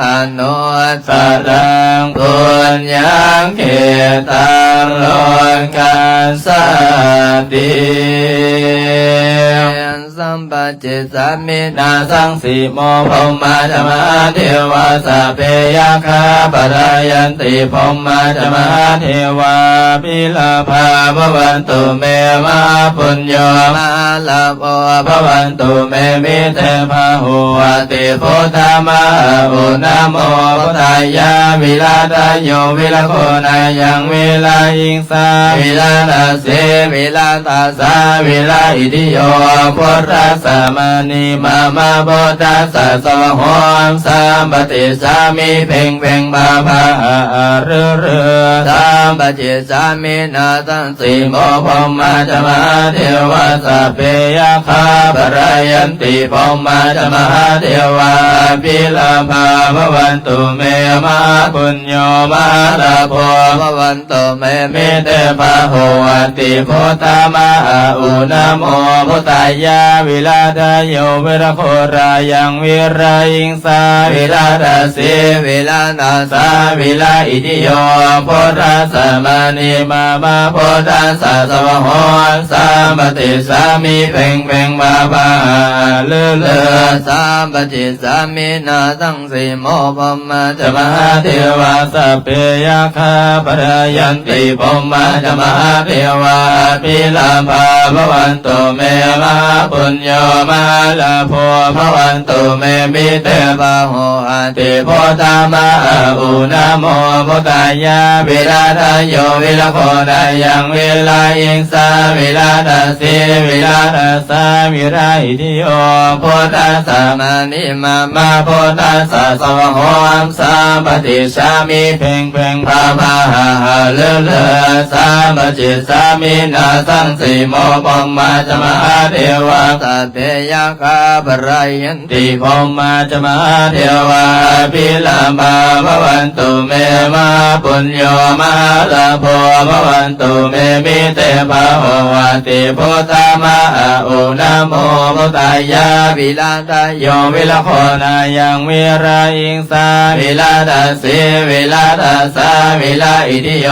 ອະນຸດສະລັງ ປຸນຍັງເຂຕັງ ໂລກັດສາຕິ. ສຳປະຈິດສາມິນາສັງ ສີໂມ ພົມມາຈະມະຫາເທວາ ສັບເພຍັກຂາ ປະລາຍັນຕິ ພົມມາຈະມະຫາເທວາ ອະພິລາພາ ພະວັນຕຸເມ ມະຫາປຸນໂຍ ມະຫາລາໂພ ພະວັນຕຸເມ ມິເຕພາໂຫ ອະຕິພຸດທາມະຫາອຸນາໂມ ພຸດທາຍາ ວິລາທາໂຍ ວິລະໂຄນາຍັງ ວິລາອິງ ສາ ວິລາທັດສີ ວິລາທັດສາ ວິລາອິດທິໂຍ ພຸດທັດສະມະນີມາມະ ພຸດທັດສະສະວາໂຫ ສຳປະຕິດສາມິ ເພັງເພັງພາພາ ອາລຶລຶ ສຳປະຈິດສາມິນາສັງ ສີໂມ ພົມມາຈະມະຫາເທວາ ສັບເພຍັກຂາ ປະລາຍັນຕິ ພົມມາຈະມະຫາເທວາ ອະພິລາພາ ພະວັນຕຸເມ ມະຫາປຸນໂຍ ມະຫາລາໂພ ພະວັນຕຸເມ ມິເຕພາໂຫ ອະຕິພຸດທາມະຫາອຸນາໂມ ພຸດທາຍາ ວິລາທາໂຍ ວິລະໂຄນາຍັງ ວິລາອິງ ສາ ວິລາທັດສີ ວິລາທັດສາ ວິລາອິດທິໂຍ ພຸດທັດສະມະນີມາມະ ພຸດທັດສະສະວາໂຫ ສຳປະຕິດສາມິ ເພັງເພັງພາພາ ອາລຶລຶ ສຳປະຈິດສາມິນາສັງ ສີໂມ ພົມມາຈະມະຫາເທວາ ສັບເພຍັກຂາ ປະລາຍັນຕິ ພົມມາຈະມະຫາເທວາ ອະພິລາພາ ພະວັນຕຸເມ ມະຫາປຸນໂຍ ມະຫາລາໂພ ພະວັນຕຸເມ ມິເຕພາໂຫ ອະຕິພຸດທາມະຫາອຸນາໂມ ພຸດທາຍາ ວິລາທາໂຍ ວິລະໂຄນາຍັງ ວິລາອິງ ສາ ວິລາທັດສີ ວິລາທັດສາ ວິລາອິດທິໂຍ ພຸດທັດສະມະນີມາມະ ພຸດທັດສະສະວາໂຫ ສຳປະຕິດສາມິ ເພັງເພັງພາພາ ອາລຶລຶ ສຳປະຈິດສາມິນາສັງ ສີໂມ ພົມມາຈະມະຫາເທວາ ສັບເພຍັກຂາ ປະລາຍັນ ຕິ ພົມມາຈະມະຫາເທວາ ອະພິລາພາ ພະວັນຕຸເມ ມະຫາປຸນໂຍ ມະຫາລາໂພ ພະວັນຕຸເມ ມິເຕພາໂຫ ອະຕິພຸດທາມະຫາອຸນາໂມ ພຸດທາຍາ ວິລາທາໂຍ ວິລະໂຄນາຍັງ ວິລາອິງສາ ວິລາທັດສີ ວິລາທັດສາ ວິລາອິດທິໂຍ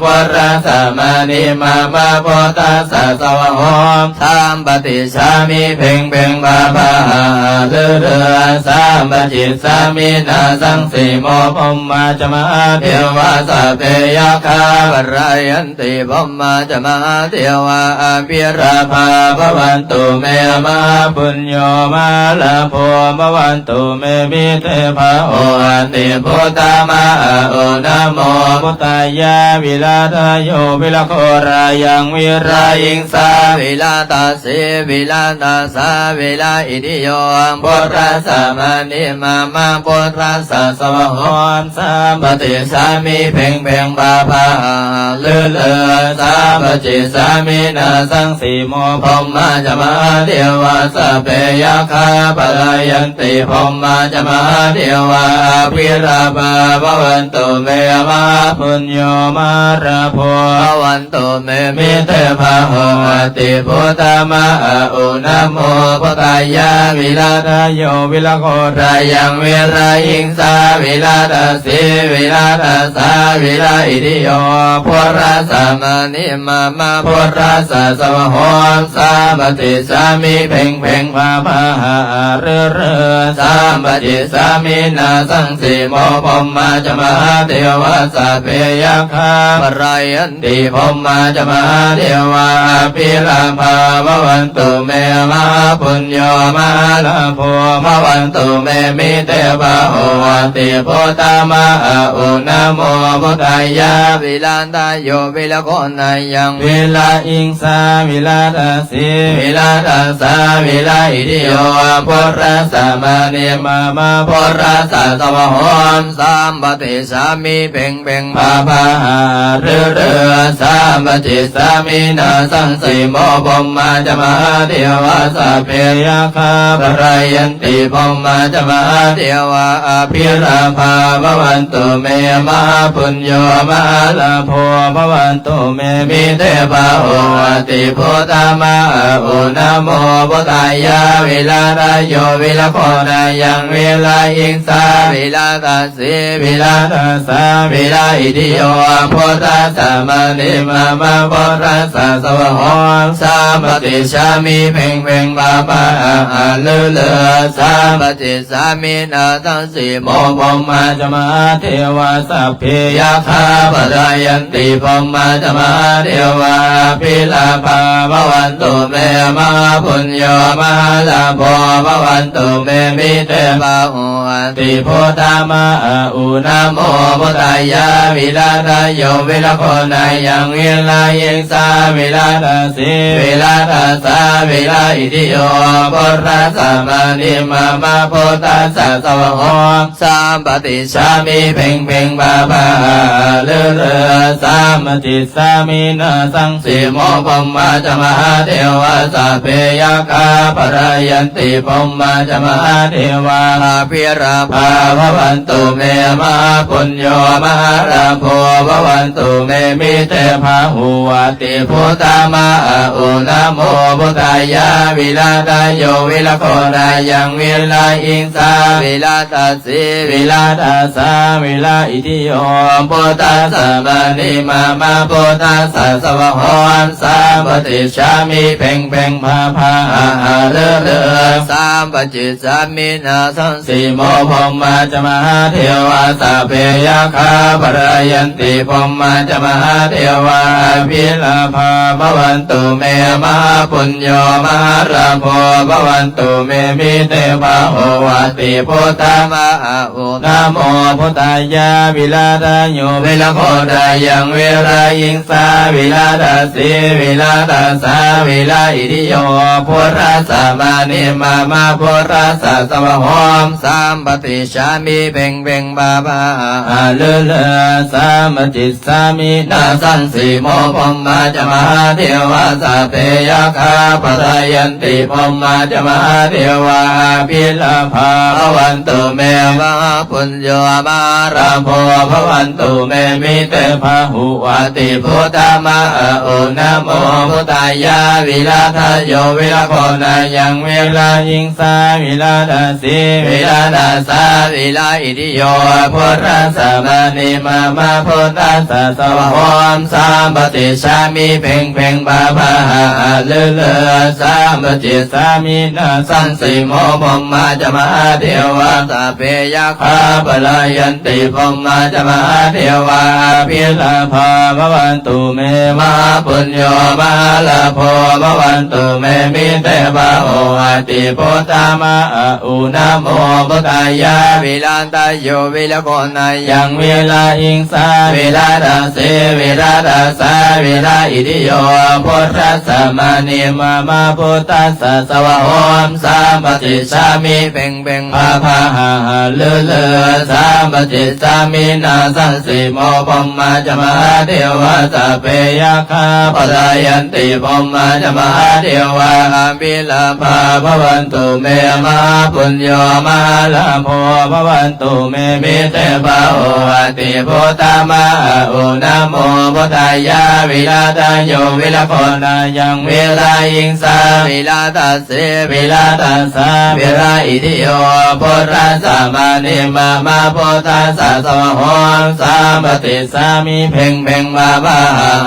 ພຸດທັດສະມະນີມາມະ ພຸດທັດສະສະວາໂຫ ສຳປະຕິດສາມິ ເພັງເພັງພາພາ ອາລຶລຶ ສຳປະຈິດສາມິນາສັງ ສີໂມ ພົມມາຈະມະຫາເທວາ ສັບເພຍັກຂາ ປະລາຍັນຕິ ພົມມາຈະມະຫາເທວາ ອະພິລາພາ ພະວັນຕຸເມ ມະຫາປຸນໂຍ ມະຫາລາໂພ ພະວັນຕຸເມ ມິເຕພາໂຫ ອະຕິພຸດທາມະຫາອຸນາໂມ ພຸດທາຍາ ວິລາທາໂຍ ວິລະໂຄນາຍັງ ວິລາອິງສາ ວິລາທັດ ສີ ວິລາທັດສາ ວິລາອິດທິໂຍ ພຸດທັດສະມະນີມາມະ ພຸດທັດສະສະວາໂຫ ສຳປະຕິດສາມິ ເພັງເພັງພາພາ ອາລຶລຶ ສຳປະຈິດສາມິນາສັງ ສີໂມ ພົມມາຈະມະຫາເທວາ ສັບເພຍັກຂາ ປະລາຍັນຕິ ພົມມາຈະມະຫາເທວາ ອະພິລາພາ ພະວັນຕຸເມ ມະຫາປຸນໂຍ ມະຫາລາໂພ ພະວັນ ຕຸເມ ມິເຕພາໂຫ ອະຕິພຸດທາມະຫາອຸນາໂມ ພຸດທາຍາ ວິລາທາໂຍ ວິລະໂຄນາຍັງ ວິລາອິງສາ ວິລາທັດ ສີ ວິລາທັດສາ ວິລາອິດທິໂຍ ພຸດທັດສະມະນີມາມະ ພຸດທັດສະສະວາໂຫ ສຳປະຕິດສາມິ ເພັງເພັງພາພາ ອາລຶລຶ ສຳປະຈິດສາມິນາສັງ ສີໂມ ພົມມາຈະມະຫາເທວາ ສັບເພຍັກຂາ ປະລາຍັນ ຕິ ພົມມາຈະມະຫາເທວາ ອະພິລາພາ ພະວັນຕຸເມ ມະຫາປຸນໂຍ ມະຫາລາໂພ ພະວັນຕຸເມ ມິເຕພະໂຫວະຕິ ພຸດທະມະອະອຸ ນະໂມພຸດທາຍະ ວິລະຕະໂຍ ວິລະໂຄນາຍັງ ວິລະອິງສາ ວິລະຕະສີ ວິລະຕະສາ ວິລະອິທິໂຍ ພຸດທະສະມະນິມາມະ ພຸດທະສະສະວະໂຫ ສຳປະຕິດສາມິ ເພັງເພັງພາພາຫາລືລື ສຳປະຕິດສາມິ ນາສັງສີໂມ ພົມມາຈະມະຫາເທວາ ສັບເພຍັກຂາ ພະລາຍັນຕິ ພົມມາຈະມະຫາເທວາ ອະພິລາພາ ພະວັນຕຸເມ ມະຫາປຸນໂຍ ມະຫາລາໂພ ພະວັນຕຸເມ ມິເຕພະໂຫວະຕິ ພຸດທະມະອະອຸ ນະໂມພຸດທາຍະ ວິລະຕະໂຍ ວິລະໂຄນາຍັງ ວິລະອິງສາ ວິລະຕະ ສີ ວິລະຕະສາ ວິລະອິທິໂຍ ພຸດທະສະມະນິມາມະ ພຸດທະສະສະວະໂຫ ສຳປະຕິດສາມິ ເພັງເພັງພາພາຫາລືລື ສຳປະຕິດສາມິ ນາສັງສີໂມ ພົມມາຈະມະຫາເທວາ ສັບເພຍັກຂາ ພະລາຍັນຕິ ພົມມາຈະມະຫາເທວາ ອະພິລາພາ ພະວັນຕຸເມ ມະຫາປຸນໂຍ ມະຫາລາໂພ ພະວັນຕຸເມ ມິເຕພະໂຫ ຕິ ພຸດທະມະອະອຸ ນະໂມພຸດທາຍະ ວິລະຕະໂຍ ວິລະໂຄນາຍັງ ວິລະອິງສາ ວິລະຕະສີ ວິລະຕະສາ ວິລະອິທິໂຍ ພຸດທະສະມະນິມາມະ ພຸດທະສະສະວະໂຫ ສຳປະຕິດສາມິ ເພັງເພັງພາພາຫາລືລື ສຳປະຕິດສາມິ ນາສັງສີໂມ ພົມມາຈະມະຫາເທວາ ສັບເພຍັກຂາ ພະລາຍັນຕິ ພົມມາຈະມະຫາເທວາ ອະພິລາພາ ພະວັນຕຸເມ ມະຫາປຸນໂຍ ມະຫາລາໂພ ພະວັນຕຸເມ ມິເຕພະໂຫວະຕິ ພຸດທະມະອະອຸ ນະໂມພຸດທາຍະ ວິລະຕະໂຍ ວິລະໂຄນາຍັງ ວິລະອິງສາ ວິລະຕະ ສີ ວິລະຕະສາ ວິລະອິທິໂຍ ພຸດທະສະມະນິມາມະ ພຸດທະສະສະວະໂຫ ສຳປະຕິດສາມິ ເພັງເພັງພາພາຫາລືລື ສຳປະຕິດສາມິ ນາສັງສີໂມ ພົມມາຈະມະຫາເທວາ ສັບເພຍັກຂາ ພະລາຍັນຕິ ພົມມາຈະມະຫາເທວາ ອະພິລາພາ ພະວັນຕຸເມ ມະຫາປຸນໂຍ ມະຫາລາໂພ ພະວັນຕຸເມ ມິເຕພະໂຫວະຕິ ພຸດທະມະອະ ນະໂມພຸດທາຍະ ວິລະຕະໂຍ ວິລະໂຄນາຍັງ ວິລະອິງສາ ວິລະຕະສີ ວິລະຕະສາ ວິລະອິທິໂຍ ພຸດທະສະມະນິມາມະ ພຸດທະສະສະວະໂຫ ສຳປະຕິດສາມິ ເພັງເພັງພາພາຫາລືລື ສຳປະຕິດສາມິ ນາສັງສີໂມ ພົມມາຈະມະຫາເທວາ ສັບເພຍັກຂາ ພະລາຍັນ ຕິ ພົມມາຈະມະຫາເທວາ ອະພິລາພາ ພະວັນຕຸເມ ມະຫາປຸນໂຍ ມະຫາລາໂພ ພະວັນຕຸເມ ມິເຕພະໂຫວະຕິ ພຸດທະມະອະອຸ ນະໂມພຸດທາຍະ ວິລະທະໂຍ ວິລະໂຄນາຍັງ ວິລະອິງສາ ວິລະຕະສີ ວິລະຕະສາ ວິລະອິທິໂຍ ພຸດທະສະມະນິມາມະ ພຸດທະສະສະວະໂຫ ສຳປະຕິດສາມິ ເພັງເພັງພາພາຫາລືລື ສຳປະຕິດສາມິ ນາສັງສີໂມ ພົມມາຈະມະຫາເທວາ ສັບເພຍັກຂາ ພະລາຍັນຕິ ພົມມາຈະມະຫາເທວາ ອະພິລາພາ ພະວັນຕຸເມ ມະຫາປຸນໂຍ ມະຫາລາໂພ ພະວັນຕຸເມ ມິເຕພະໂຫວະຕິ ພຸດທະມະອະອຸ ນະໂມພຸດທາຍະ ວິລະຕະໂຍ ວິລະໂຄນາຍັງ ວິລະອິງ ສາ ວິລະຕະເສ ວິລະຕະສາ ວິລະອິທິໂຍ ພຸດທະສະມະນິມາມະ ພຸດທະສະສະວະໂຫ ສຳປະຕິດສາມິ ເພັງເພັງພາພາຫາລືລື ສຳປະຕິດສາມິ ນາສັງສີໂມ ພົມມາຈະມະຫາເທວາ ສັບເພຍັກຂາ ພະລາຍັນຕິ ພົມມາຈະມະຫາເທວາ ອະພິລາພາ ພະວັນຕຸເມ ມະຫາປຸນໂຍ ມະຫາລາໂພ ພະວັນ ຕຸເມ ມິເຕພະໂຫວະຕິ ພຸດທະມະອະອຸ ນະໂມພຸດທາຍະ ວິລະຕະໂຍ ວິລະໂຄນາຍັງ ວິລະອິງສາ ວິລະຕະເສ ວິລະຕະສາ ວິລະອິທິໂຍ ພຸດທະສະມະນິມາມະ ພຸດທະສະສະວະໂຫ ສຳປະຕິດສາມິ ເພັງເພັງພາພາ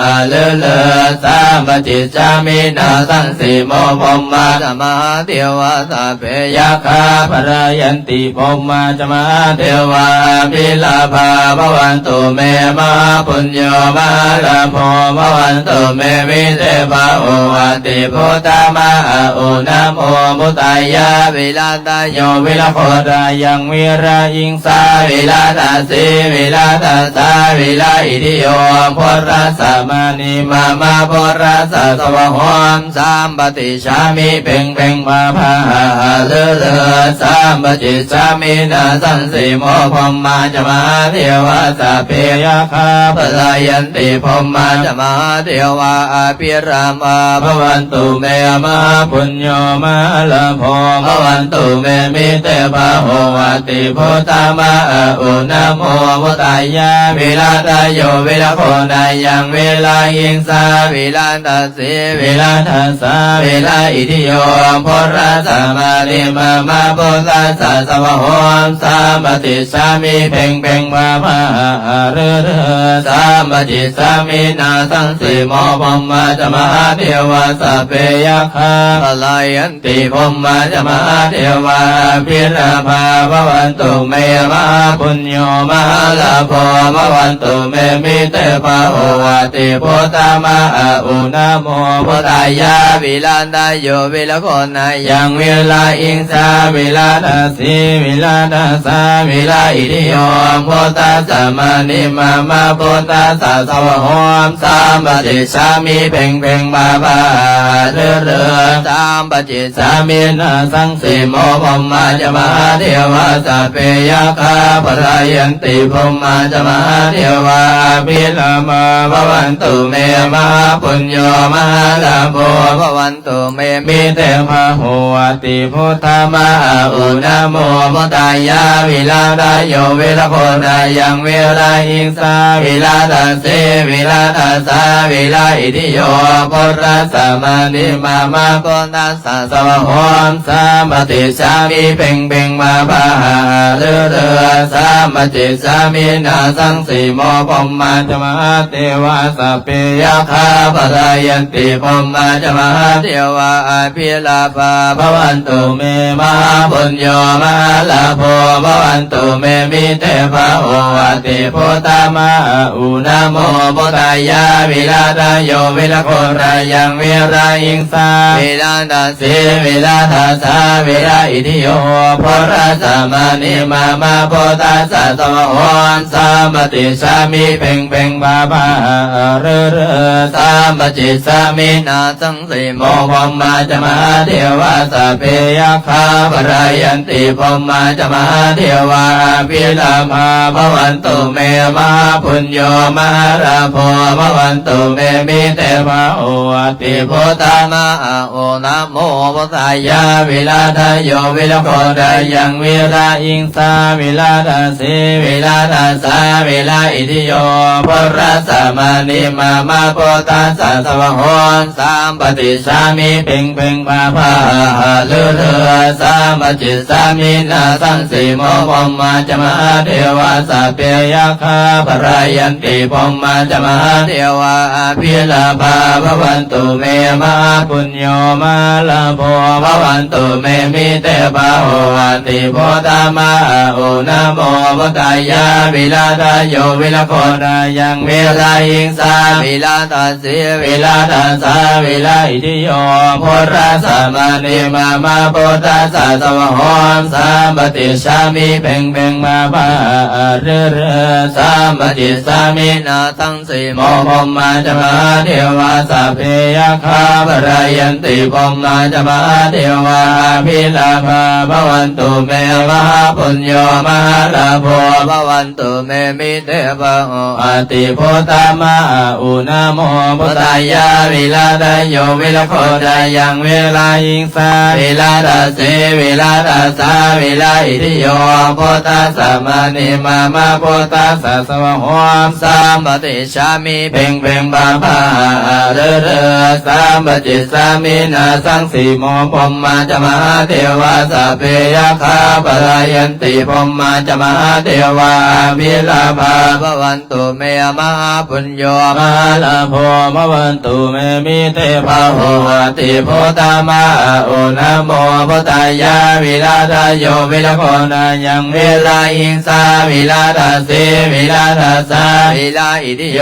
ຫາລືລື ສຳປະຕິດສາມິ ນາສັງສີໂມ ພົມມາຈະມະຫາເທວາ ສັບເພ ຍັກຂາ ພະລາຍັນຕິ ພົມມາ ຈະ ມະຫາເທວາ ອະພິລາພາ ພະວັນຕຸ ເມ ມະຫາປຸນໂຍ ມະຫາລາໂພ ພະວັນຕຸ ເມ ມິເຕພາໂຫ ອະຕິພຸດທາມະ ອະໂອ ນະໂມ ພຸດທາຍາ ວິລະຕະໂຍ ວິລະໂຄທາຍັງ ວິລະອິງສາ ວິລະຕະສີ ວິລະຕະສາ ວິລະອິທິໂຍ ພຸດທະສະ ມະນິມາມະ ພຸດທະສະ ສະວະໂຫ ສຳປະຕິສາມິ ເພັງເພັງພາພາ ອາ ລືລື ສຳປະຕິສາມິ ນາສັງສີໂມ ພົມມາ ຈະ ມະຫາເທວາ ສັບເພ ຍັກຂາ ພະລາຍັນຕິ ພົມມາ ຈະ ມະຫາເທວາ ອະພິລາພາ ພະວັນຕຸ ເມ ມະຫາປຸນໂຍ ມະຫາລາໂພ ພະວັນຕຸ ເມ ມິເຕພາໂຫ ອະຕິພຸດທາມະ ອາ ໂອ ນະໂມ ພຸດທາຍາ ວິລະຕະໂຍ ວິລະໂຄທາຍັງ ວິລະອິງສາ ວິລະຕະ ສີ ວິລະທັດສາ ວິລະອິທິໂຍ ພຸດທະສະ ມະນິມາມະ ພຸດທະສະ ສະວະໂຫ ສຳປະຕິສາມິ ເພັງເພັງພາພາ ອາ ລືລື ສຳປະຕິສາມິ ນາສັງສີໂມ ພົມມາ ຈະ ມະຫາເທວາ ສັບເພ ຍັກຂາ ພະລາຍັນ ຕິ ພົມມາ ຈະ ມະຫາເທວາ ອະພິລາພາ ພະວັນຕຸ ເມ ມະຫາປຸນໂຍ ມະຫາລາໂພ ພະວັນຕຸ ເມ ມິເຕພາໂຫ ອະຕິພຸດທາມະ ອາ ໂອ ນະໂມ ພຸດທາຍາ ວິລະຕະໂຍ ວິລະໂຄທາຍັງ ວິລະອິງສາ ວິລະຕະສີ ວິລະທັດສາ ວິລະອິທິໂຍ ພຸດທະສະ ມະນິມາມະ ພຸດທະສະ ສະວະໂຫ ສຳປະຕິສາມິ ເພັງເພັງພາພາ ອາ ລືລື ສຳປະ ຕິສາມິ ນາສັງສີໂມ ພົມມາ ຈະ ມະຫາເທວາ ສັບເພ ຍັກຂາ ພະລາຍັນຕິ ພົມມາ ຈະ ມະຫາເທວາ ອະພິລາພາ ພະວັນຕຸ ເມ ມະຫາປຸນໂຍ ມະຫາລາໂພ ພະວັນຕຸ ເມ ມິເຕພາໂຫ ອະຕິພຸດທາມະ ອາ ໂອ ນະໂມ ພຸດທາຍາ ວິລະຕະໂຍ ວິລະໂຄທາຍັງ ວິລະອິງສາ ວິລະຕະ ເສ ວິລະທັດສາ ວິລະອິທິໂຍ ພຸດທະສະ ມະນິມາມະ ພຸດທະສະ ສະວະໂຫ ສຳປະຕິສາມິ ເພັງເພັງພາພາ ອາ ລືລື ສຳປະຕິສາມິ ນາສັງສີໂມ ພົມມາ ຈະ ມະຫາເທວາ ສັບເພ ຍັກຂາ ພະລາຍັນຕິ ພົມມາ ຈະ ມະຫາເທວາ ອະພິລາພາ ພະວັນຕຸ ເມ ມະຫາປຸນໂຍ ມະຫາລາໂພ ພະວັນຕຸ ເມ ມິເຕພາໂຫ ອະຕິພຸດທາມະ ອາ ໂອ ນະໂມ ພຸດທາຍາ ວິລະຕະໂຍ ວິລະໂຄທາຍັງ ວິລະອິງສາ ວິລະຕະ ເສ ວິລະທັດສາ ວິລະອິທິໂຍ ພຸດທະສະ ມະນິມາມະ ພຸດທະສະ ສະວະໂຫ ສຳປະຕິສາມິ ເພັງເພັງພາພາ ອາ ລືລື ສຳປະຕິສາມິ ນາສັງສີໂມ ພົມມາ ຈະ ມະຫາເທວາ ສັບເພ ຍັກຂາ ພະລາຍັນຕິ ພົມມາ ຈະ ມະຫາເທວາ ອະພິລາພາ ພະວັນຕຸ ເມ ມະຫາປຸນໂຍ ມະຫາລາໂພ ພະວັນຕຸ ເມ ມິເຕພາໂຫ ອະຕິພຸດທາມະ ອາ ໂອ ນະໂມ ພຸດທາຍາ ວິລະຕະໂຍ ວິລະໂຄທາຍັງ ວິລະອິງສາ ວິລະຕະ ເສ ວິລະທັດສາ ວິລະອິທິໂຍ ພຸດທະສະ ມະນິມາມະ ພຸດທະສະ ສະວະໂຫ ສຳປະຕິສາມິ ເພັງເພັງພາພາ ອາ ລືລື ສຳປະຕິສາມິ ນາສັງສີໂມ ພົມມາ ຈະ ມະຫາເທວາ ສັບເພ ຍັກຂາ ພະລາຍັນຕິ ພົມມາ ຈະ ມະຫາເທວາ ອະພິລາພາ ພະວັນຕຸ ເມ ມະຫາປຸນໂຍ ມະຫາລາໂພ ພະວັນຕຸ ເມ ມິເຕພາໂຫ ອະຕິພຸດທາມະ ອາ ໂອ ນະໂມ ພຸດທາຍາ ວິລະຕະໂຍ ວິລະໂຄທາຍັງ ວິລະອິງສາ ວິລະຕະ ເສ ວິລະທັດສາ ວິລະອິທິໂຍ ພຸດທະສະ ມະນິມາມະ ພຸດທະສະ ສະວະໂຫ ສຳປະຕິສາມິ ເພັງເພັງພາພາ ອາ ລືລື ສຳປະຕິສາມິ ນາສັງສີໂມ ພົມມາ ຈະ ມະຫາເທວາ ສັບເພ ຍັກຂາ ພະລາຍັນຕິ ພົມມາ ຈະ ມະຫາເທວາ ອະພິລາພາ ພະວັນຕຸ ເມ ມະຫາປຸນໂຍ ມະຫາລາໂພ ພະວັນ ຕຸ ເມ ມິເຕພາໂຫ ອະຕິພຸດທາມະ ອາ ໂອ ນະໂມ ພຸດທາຍາ ວິລະຕະໂຍ ວິລະໂຄທາຍັງ ວິລະອິງສາ ວິລະຕະ ເສ ວິລະທັດສາ ວິລະອິທິໂຍ ພຸດທະສະ ມະນິມາມະ ພຸດທະສະ ສະວະໂຫ ສຳປະຕິສາມິ ເພັງເພັງພາພາ ອາ ລືລື ສຳປະຕິສາມິ ນາສັງສີໂມ ພົມມາ ຈະ ມະຫາເທວາ ສັບເພ ຍັກຂາ ພະລາຍັນ ຕິ ພົມມາ ຈະ ມະຫາເທວາ ອະພິລາພາ ພະວັນຕຸ ເມ ມະຫາປຸນໂຍ ມະຫາລາໂພ ພະວັນຕຸ ເມ ມິເຕພາໂຫ ອະຕິພຸດທາມະ ອາ ໂອ ນະໂມພຸດທາຍະ ວິລາທະໂຍ ວິລະໂຄນາຍັງ ວິລະຫິງສາ ວິລາທະສີ ວິລາທະສາ ວິລະອິທິໂຍ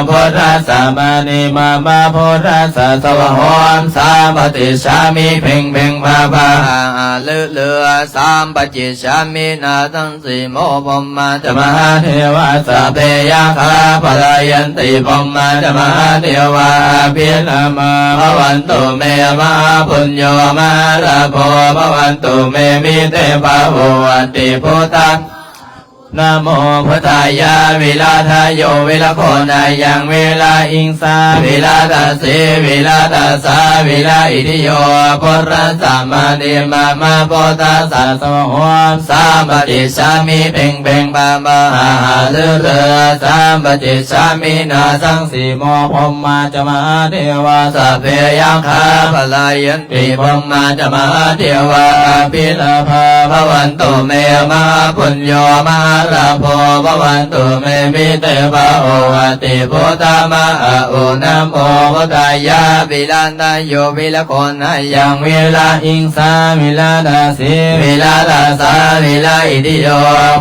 ພຸດທະສະ ມະນີ ມະມະ ພຸດທະສະ ສະວະໂຫມ ສຳປະຕິດສາມິ ເພັງເພັງ ພາພາ ຫາຫາລືລື ສຳປະຈິດສາມິ ນາສັງ ສິໂມ ພົມມາຈະ ມະຫາເທວາ ສັບເພ ຍັກຂາ ພະລາຍັນຕິ ພົມມາຈະ ມະຫາເທວາ ອະພິລາພາ ພະວັນຕຸ ເມ ມະຫາປຸນໂຍ ມະຫາລາໂພ ພະວັນຕຸ ເມ ມິເຕ ພາຫຸ ອັດຖິ ພຸດທາ ນະໂມພຸດທາຍະ ວິລາທະໂຍ ວິລະໂຄນາຍັງ ວິລະຫິງສາ ວິລາທະສີ ວິລາທະສາ ວິລະອິທິໂຍ ພຸດທະສະ ມະນີ ມະມະ ພຸດທະສະ ສະວະໂຫມ ສຳປະຕິດສາມິ ເພັງເພັງ ພາພາ ຫາຫາລືລື ສຳປະຈິດສາມິ ນາສັງ ສິໂມ ພົມມາຈະ ມະຫາເທວາ ສັບເພ ຍັກຂາ ພະລາຍັນຕິ ພົມມາຈະ ມະຫາເທວາ ອະພິລາພາ ພະວັນຕຸ ເມ ມະຫາປຸນໂຍ ມະຫາລາໂພ ພະວັນຕຸ ເມ ມິເຕ ພາຫຸ ອັດຖິ ພຸດທາ ມະຫະໂອ ນະໂມພຸດທາຍະ ວິລາທະໂຍ ວິລະໂຄນາຍັງ ວິລະຫິງສາ ວິລາທະສີ ວິລາທະສາ ວິລະອິທິໂຍ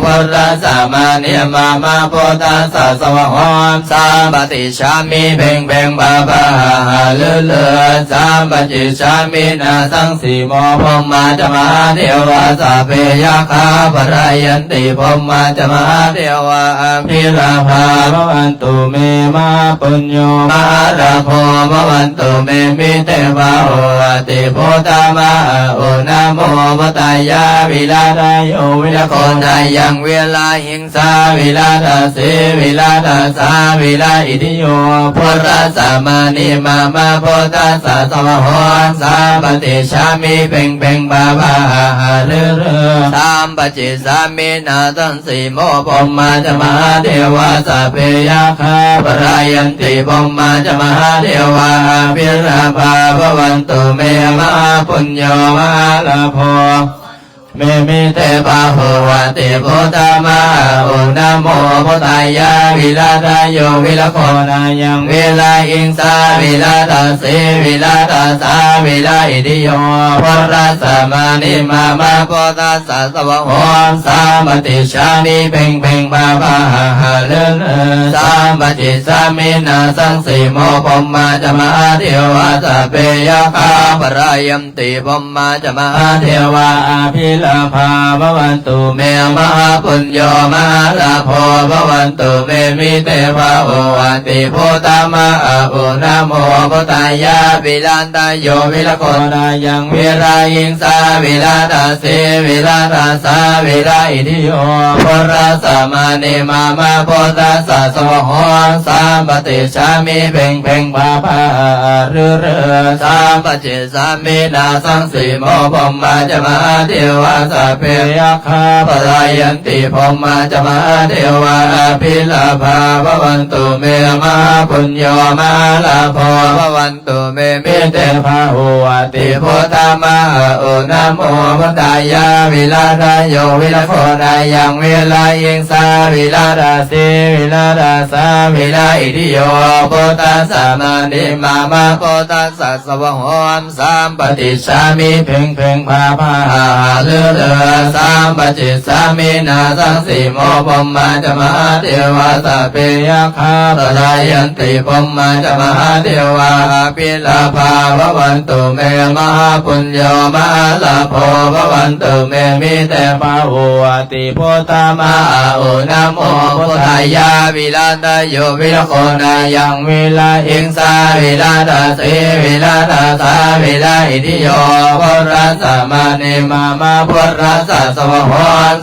ພຸດທະສະ ມະນີ ມະມະ ພຸດທະສະ ສະວະໂຫມ ສຳປະຕິດສາມິ ເພັງເພັງ ພາພາ ຫາຫາລືລື ສຳປະຈິດສາມິ ນາສັງ ສິໂມ ພົມມາຈະ ມະຫາເທວາ ສັບເພ ຍັກຂາ ພະລາຍັນຕິ ພົມມາຈະ ມະຫາເທວາ ອະພິລາພາ ພະວັນຕຸ ເມ ມະຫາປຸນໂຍ ມະຫາລາໂພ ພະວັນຕຸ ເມ ມິເຕ ພາຫຸ ອັດຖິ ພຸດທາ ມະຫະໂອ ນະໂມພຸດທາຍະ ວິລາທະໂຍ ວິລະໂຄນາຍັງ ວິລະຫິງ ສາ ວິລາທະສີ ວິລາທະສາ ວິລະອິທິໂຍ ພຸດທະສະ ມະນີ ມະມະ ພຸດທະສະ ສະວະໂຫມ ສຳປະຕິດສາມິ ເພັງເພັງ ພາພາ ຫາຫາລືລື ສຳປະຈິດສາມິ ນາສັງ ສິໂມ ພົມມາຈະ ມະຫາເທວາ ສັບເພ ຍັກຂາ ພະລາຍັນຕິ ພົມມາຈະ ມະຫາເທວາ ອະພິລາພາ ພະວັນຕຸ ເມ ມະຫາປຸນໂຍ ມະຫາລາໂພ ເມ ມິເຕ ພາຫຸ ອັດຖິ ພຸດທາ ມະຫະໂອ ນະໂມພຸດທາຍະ ວິລາທະໂຍ ວິລະໂຄນາຍັງ ວິລະຫິງສາ ວິລາທະສີ ວິລາທະສາ ວິລະອິທິໂຍ ພຸດທະສະ ມະນີ ມະມະ ພຸດທະສະ ສະວະໂຫມ ສຳປະຕິດສາມິ ເພັງເພັງ ພາພາ ຫາຫາລືລື ສຳປະຈິດສາມິ ນາສັງ ສິໂມ ພົມມາຈະ ມະຫາເທວາ ສັບເພ ຍັກຂາ ພະລາຍັນ ຕິ ພົມມາຈະ ມະຫາເທວາ ອະພິລາພາ ພະວັນຕຸ ເມ ມະຫາປຸນໂຍ ມະຫາລາໂພ ພະວັນຕຸ ເມ ມິເຕ ພາຫຸ ອັດຖິ ພຸດທາ ມະຫະໂອ ນະໂມ ພຸດທາຍະ ວິລາທະໂຍ ວິລະໂຄນາຍັງ ວິລະຫິງສາ ວິລາທະສີ ວິລາທະສາ ວິລະອິທິໂຍ ພຸດທະສະ ມະນີ ມະມະ ພຸດທະສະ ສະວະໂຫ ສຳປະຕິດສາມິ ເພັງເພັງ ພາພາ ຫາຫາລືລື ສຳປະຈິດ ສາມິນາສັງ ສິໂມ ພົມມາຈະ ມະຫາເທວາ ສັບເພ ຍັກຂາ ພະລາຍັນຕິ ພົມມາຈະ ມະຫາເທວາ ອະພິລາພາ ພະວັນຕຸ ເມ ມະຫາປຸນໂຍ ມະຫາລາໂພ ພະວັນຕຸ ເມ ມິເຕ ພາຫຸ ອັດຖິ ພຸດທາ ມະຫະໂອ ນະໂມ ພຸດທາຍະ ວິລາທະໂຍ ວິລະໂຄນາຍັງ ວິລະຫິງສາ ວິລາທະສີ ວິລາທະສາ ວິລະອິທິໂຍ ພຸດທະສະ ມະນີ ມະມະ ພຸດທະສະ ສະວະໂຫ ສຳປະຕິດສາມິ ເພັງເພັງ ພາພາ ຫາຫາລືລື ສຳປະຈິດສາມິນາສັງ ສິໂມ ພົມມາຈະ ມະຫາເທວາ ສັບເພ ຍັກຂາ ພະລາຍັນຕິ ພົມມາຈະ ມະຫາເທວາ ອະພິລາພາ ພະວັນຕຸ ເມ ມະຫາປຸນໂຍ ມະຫາລາໂພ ພະວັນຕຸ ເມ ມິເຕ ພາຫຸ ອັດ ຕິ ພຸດທາ ມະຫະໂອ ນະໂມ ພຸດທາຍະ ວິລາທະໂຍ ວິລະໂຄນາຍັງ ວິລະຫິງສາ ວິລາທະສີ ວິລາທະສາ ວິລະອິທິໂຍ ພຸດທະສະ ມະນີ ມະມະ ພຸດທະສະ ສະວະໂຫ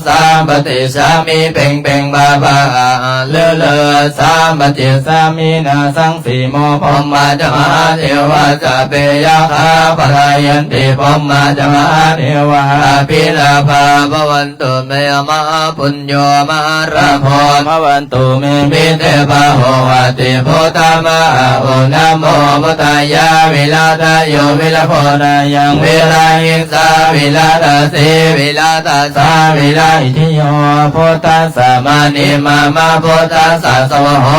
ສຳປະຕິດສາມິ ເພັງເພັງ ພາພາ ຫາຫາລືລື ສຳປະຈິດສາມິນາສັງ ສິໂມ ພົມມາຈະ ມະຫາເທວາ ສັບເພ ຍັກຂາ ພະລາຍັນຕິ ພົມມາຈະ ມະຫາເທວາ ອະພິລາພາ ພະວັນ ຕຸ ເມ ມະຫາປຸນໂຍ ມະຫາລາໂພ ພະວັນຕຸ ເມ ມິເຕ ພາຫຸ ອັດ ຕິ ພຸດທາ ມະຫະໂອ ນະໂມ ພຸດທາຍະ ວິລາທະໂຍ ວິລະໂຄນາຍັງ ວິລະຫິງສາ ວິລາທະ ສະ ວິລະຕະສາ ວິລະອິດທິໂຍ ພຸດທັດສະ ມະນີ ມະມະ ພຸດທັດສະ ສະວາໂຫ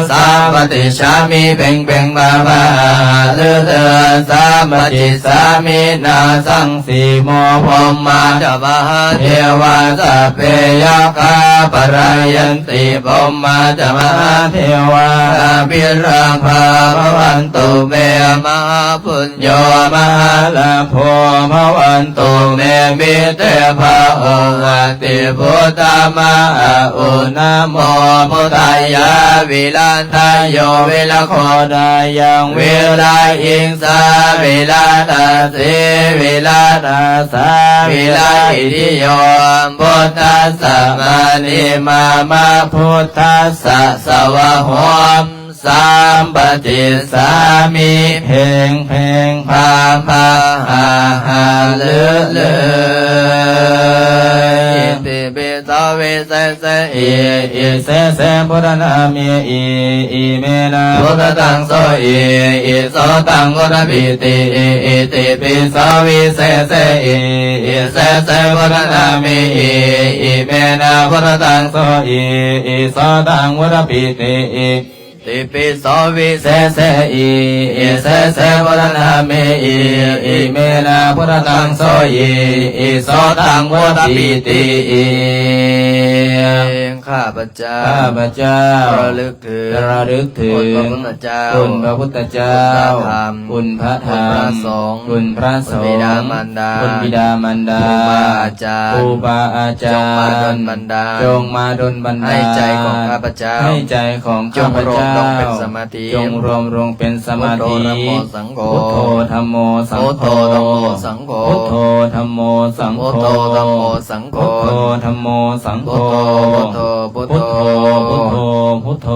ສຳປະຕິສສາມິ ເພັງເພັງ ພາພາ ຫາລືລື ສຳປະຕິສສາມິ ນາສັງ ສີໂມ ພົມມາຈະ ມະຫາເທວາ ສັບເພ ຍັກຂາ ປະລາຍັນຕິ ພົມມາຈະ ມະຫາເທວາ ອະພິລາພາ ພະວັນຕຸ ເມ ມະຫາປຸນໂຍ ມະຫາລາໂພ ພະວັນຕຸ ເມ ມິເຕພະໂອ ຫວັດຕິ ພຸດທະມາອະອຸ ນະໂມ ພຸດທາຍາ ວິລະທາໂຍ ວິລະໂຄ ທາຍັງ ວິລະອິງ ສາ ວິລະຕະສີ ວິລະຕະສາ ວິລະອິດທິໂຍ ພຸດທັດສະ ມະນີ ມະມະ ພຸດທັດສະ ສະວາໂຫ ສຳປະຕິສສາມິ ເພັງເພັງ ພາພາ ຫາຫາ ລືລື ອິຕິປິ ສະ ວິເສເສ ອິ ອິເສເສ ພຸດທະນາມິ ອິ ອິເມນະ ພຸດທະທັງ ໂສ ອິ ອິໂສຕັງ ວຸດທະປິຕິ ອິ ອິຕິປິ ສະ ວິເສເສ ອິ ອິເສເສ ພຸດທະນາມິ ອິ ອິເມນະ ພຸດທະທັງ ໂສ ອິ ອິໂສຕັງ ວຸດທະປິຕິ ອິ ຕິປິ ສະ ວິເສເສ ອິ ອິເສເສ ພຸດທະນາມິ ອິ ອິເມນະ ພຸດທະທັງ ໂສ ອິ ອິໂສຕັງ ວຸດທະປິຕິ ອິ ຂ້າພະເຈົ້າ ຂ້າພະເຈົ້າ ລະລຶກເຖິງ ລະລຶກເຖິງ ຄຸນພະພຸດທະເຈົ້າ ຄຸນພະພຸດທະເຈົ້າ ຄຸນພະທຳ ຄຸນພະທຳ ຄຸນພະສົງ ຄຸນພະສົງ ຄຸນບິດາມານດາ ຄຸນບິດາມານດາ ຄູບາອາຈານ ຄູບາອາຈານ ຈົ່ງມາດົນບັນດານ ຈົ່ງມາດົນບັນດານ ໃຫ້ໃຈຂອງຂ້າພະເຈົ້າ ໃຫ້ໃຈຂອງຂ້າພະເຈົ້າ ຈົ່ງລວມລົງເປັນສະມາທິ ຈົ່ງລວມລົງເປັນສະມາທິ ພຸດໂທ ທຳໂມ ສັງໂຄ ພຸດໂທ ທຳໂມ ສັງໂຄ ພຸດໂທ ທຳໂມ ສັງໂຄ ພຸດໂທ ທຳໂມ ສັງໂຄ ພຸດໂທ ທຳໂມ ສັງໂຄ ພຸດໂທ ພຸດໂທ ພຸດໂທ ພຸດໂທ ພຸດໂທ.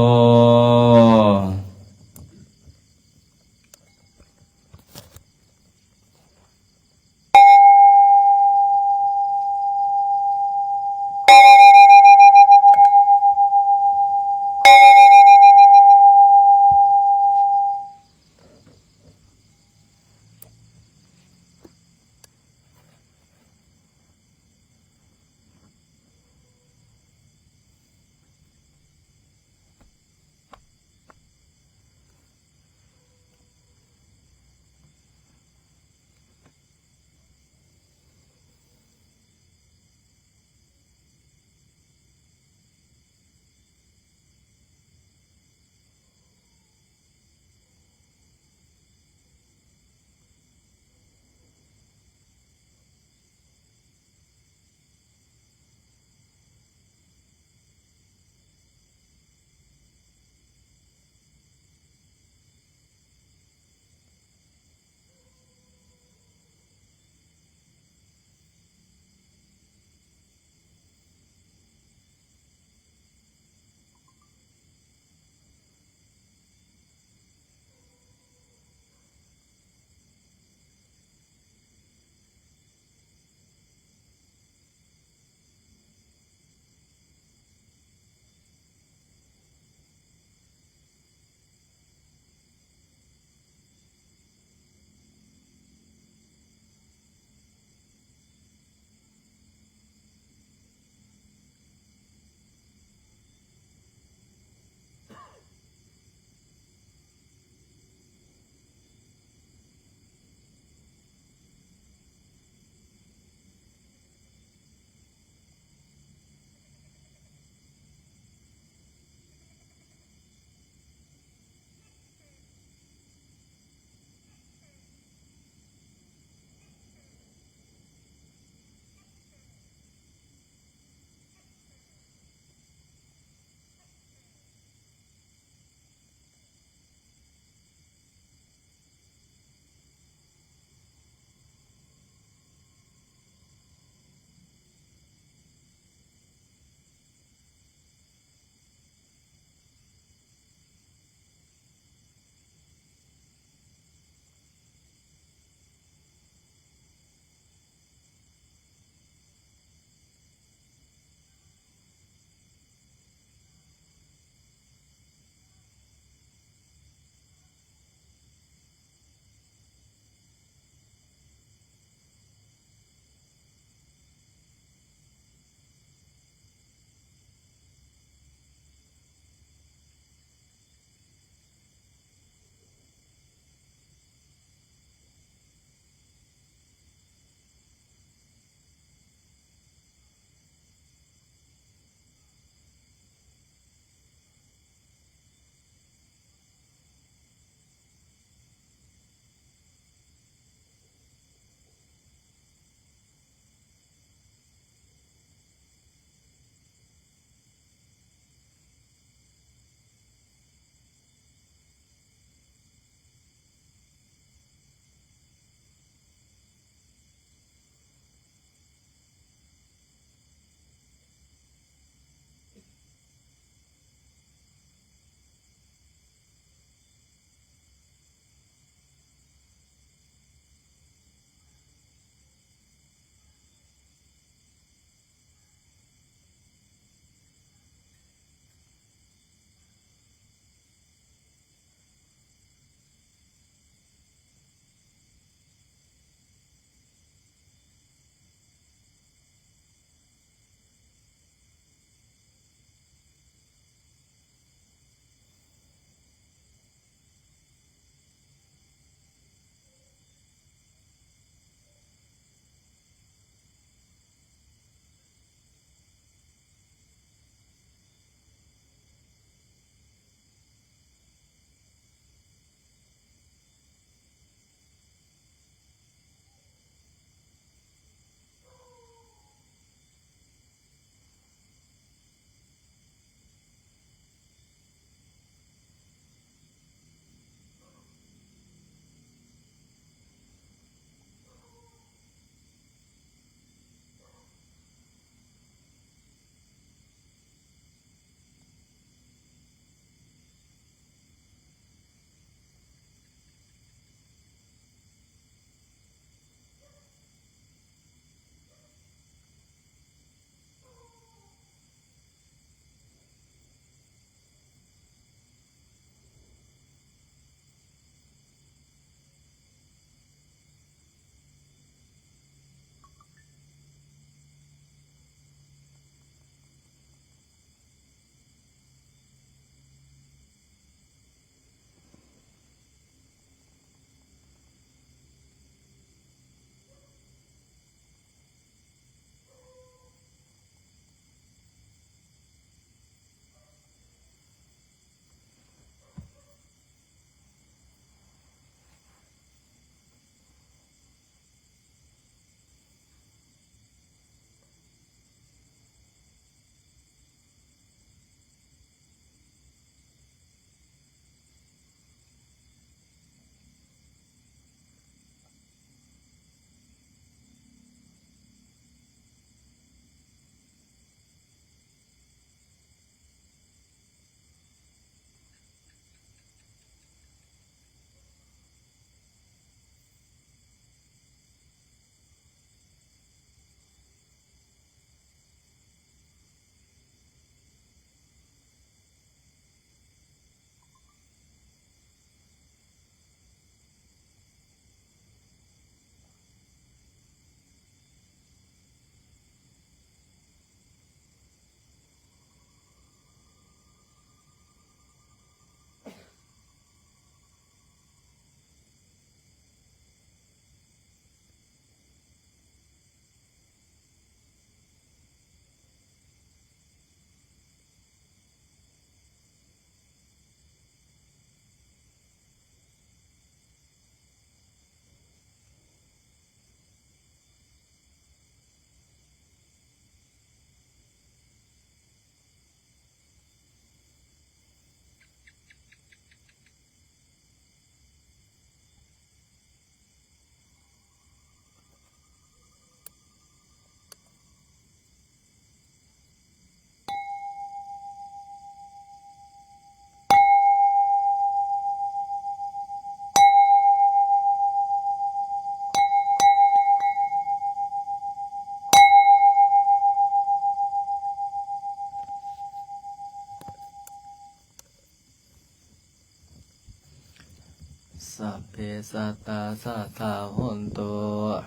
ສັບເພສັດຕາ ສັດທາ ໂຫນຕຸ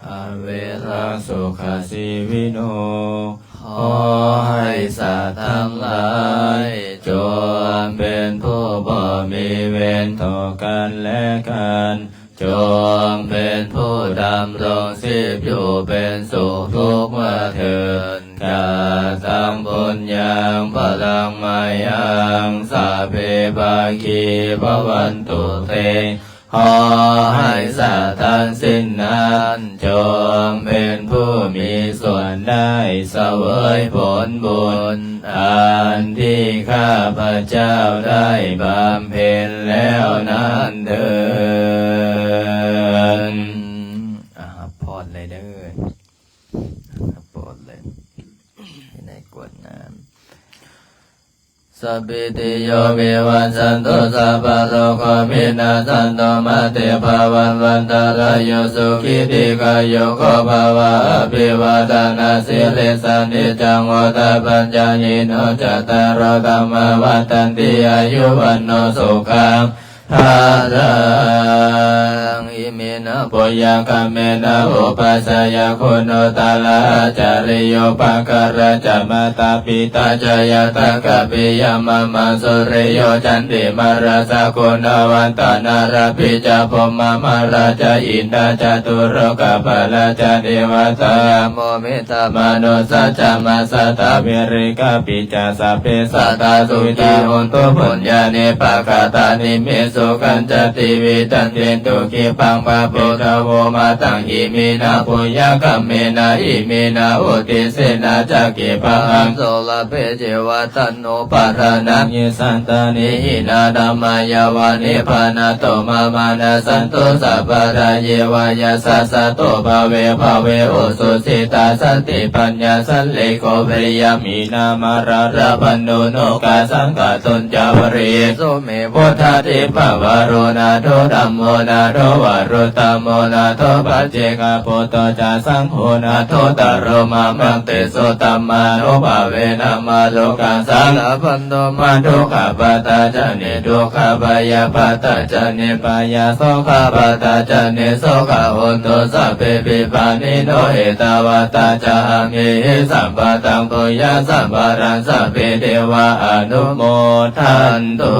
ອະເວລະ ສຸຂະຊີວິໂນ. ຂໍໃຫ້ສັດທັງຫຼາຍ ຈົ່ງເປັນຜູ້ບໍ່ມີເວນຕໍ່ກັນແລະກັນ, ຈົ່ງເປັນຜູ້ດຳລົງຊີບຢູ່ເປັນສຸກທຸກເມື່ອເທີນ. ກະຕັງ ປຸນຍັງ ພະລັງ ມາຍັງ ສັບເພ ພາຄີ ພະວັນຕຸ ເຕ. ຂໍໃຫ້ສັດທັງສິ້ນນັ້ນ ຈົ່ງເປັນຜູ້ມີສ່ວນໄດ້ສະເຫວີຍຜົນບຸນ ອັນທີ່ຂ້າພະເຈົ້າໄດ້ບຳເພັນແລ້ວນັ້ນເທີນ. ອາ ຮັບພອນເລີຍເດີ ຮັບພອນເລີຍ ໃຫ້ໄດ້ກວດນ້ຳ. ສັບພິຕິໂຍ ວິວັດຊັນຕຸ ສັບພະໂລໂກ ວິນາສັນຕຸ ມາ ເຕ ພະວັດວັນຕະລາໂຍ ສຸຂີ ດີຄາຍຸໂກ ພະວະ. ອະພິວາທະນະສີລິສສະ ນິດຈັງ ວຸດທະປະຈາຍິໂນ ຈັດຕາໂຣ ທຳມາ ວັດທັນຕິ ອາຍຸ ວັນໂນ ສຸຂັງ ພະລັງ. ອິເມນະ ປຸນຍະກຳເມນະ ອຸປັດຊະຍະຄຸໂນຕະລະ ອາຈາລິໂຍ ປະກາລະຈະ ມາຕາປິຕາຈະ ຍາຕະກະປິຍະ ມະມະສຸລິໂຍ ຈັນຕິມາລະຊະ ຄຸນະວັດຕະນາລະພິ ຈະ ພົມມະມາລະຈະ ອິນດາຈະ ຕຸໂລກະປາລະຈະ ເດວະຕາ ຍາໂມ ມິດ ຕະມະນຸດສະຈະ ມະສະຕະ ເວລິກາປິຈະ ສັບເພສັດຕາ ສຸຂິຕາ ໂຫນຕຸ ປຸນຍານິ ປະກະຕານິ ເມ ສຸຂັນຈະ ຕິວິວັດທັນຕິ ຕຸ ຂິປັງ ພະເບທະໂວ ມະຕັງ ອິເມນະ ປຸນຍະກຳເມນະ ອິເມນະ ອຸທິດເສນະ ຈະ ຂິປະຫັງ ໂສລະເພ ເຈ ວັດຖະໂນ ປະທານານິ ສັນຕານິ ຫິນາ ທຳມາ ຍາວະ ນິບພານະໂຕ ມະມານະ ສັນຕຸ ສັບພະດາ ເຍ ວະ ຍະສາສະ ໂຕ ພະເວ ພະເວ ໂອ ສຸສິຕາ ສັນຕິ ປັນຍາ ສັນລິໂກ ວິລິຍະ ມີນາ ມາລາລະພັນໂນ ໂນກາ ສັງກະຕຸນຈາ ວະຣີ ໂສ ເມ ໂພທາທິ ພະວະໂຣ ນາໂທ ທຳໂມ ນາໂທ ວະລຸດຕະໂມ ນາໂທ ປັດເຈກະປຸດໂຕ ຈາ ສັງໂຄ ນາໂທ ຕະໂລ ມະມັງ ເຕ ໂສ ທຳມານຸພາເວນະ ມະໂລກາ ສາລະພັນໂຕ ມະ ທຸກຂະປັດຕາ ຈະ ນິ ທຸກຂະ ພະຍາປາດຕາ ຈະ ນິ ພະຍາ ໂສຄະປັດຕາ ຈະ ນິ ໂສກາ ໂຫນຕຸ ສັບເພ ປິປານິໂນ ເອຕາວັດຕາ ຈະ ອາເມຫິ ສຳປະທັງ ປຸນຍັງ ສຳປະລັງ ສັບເພ ເທວາ ອະນຸໂມທັນຕຸ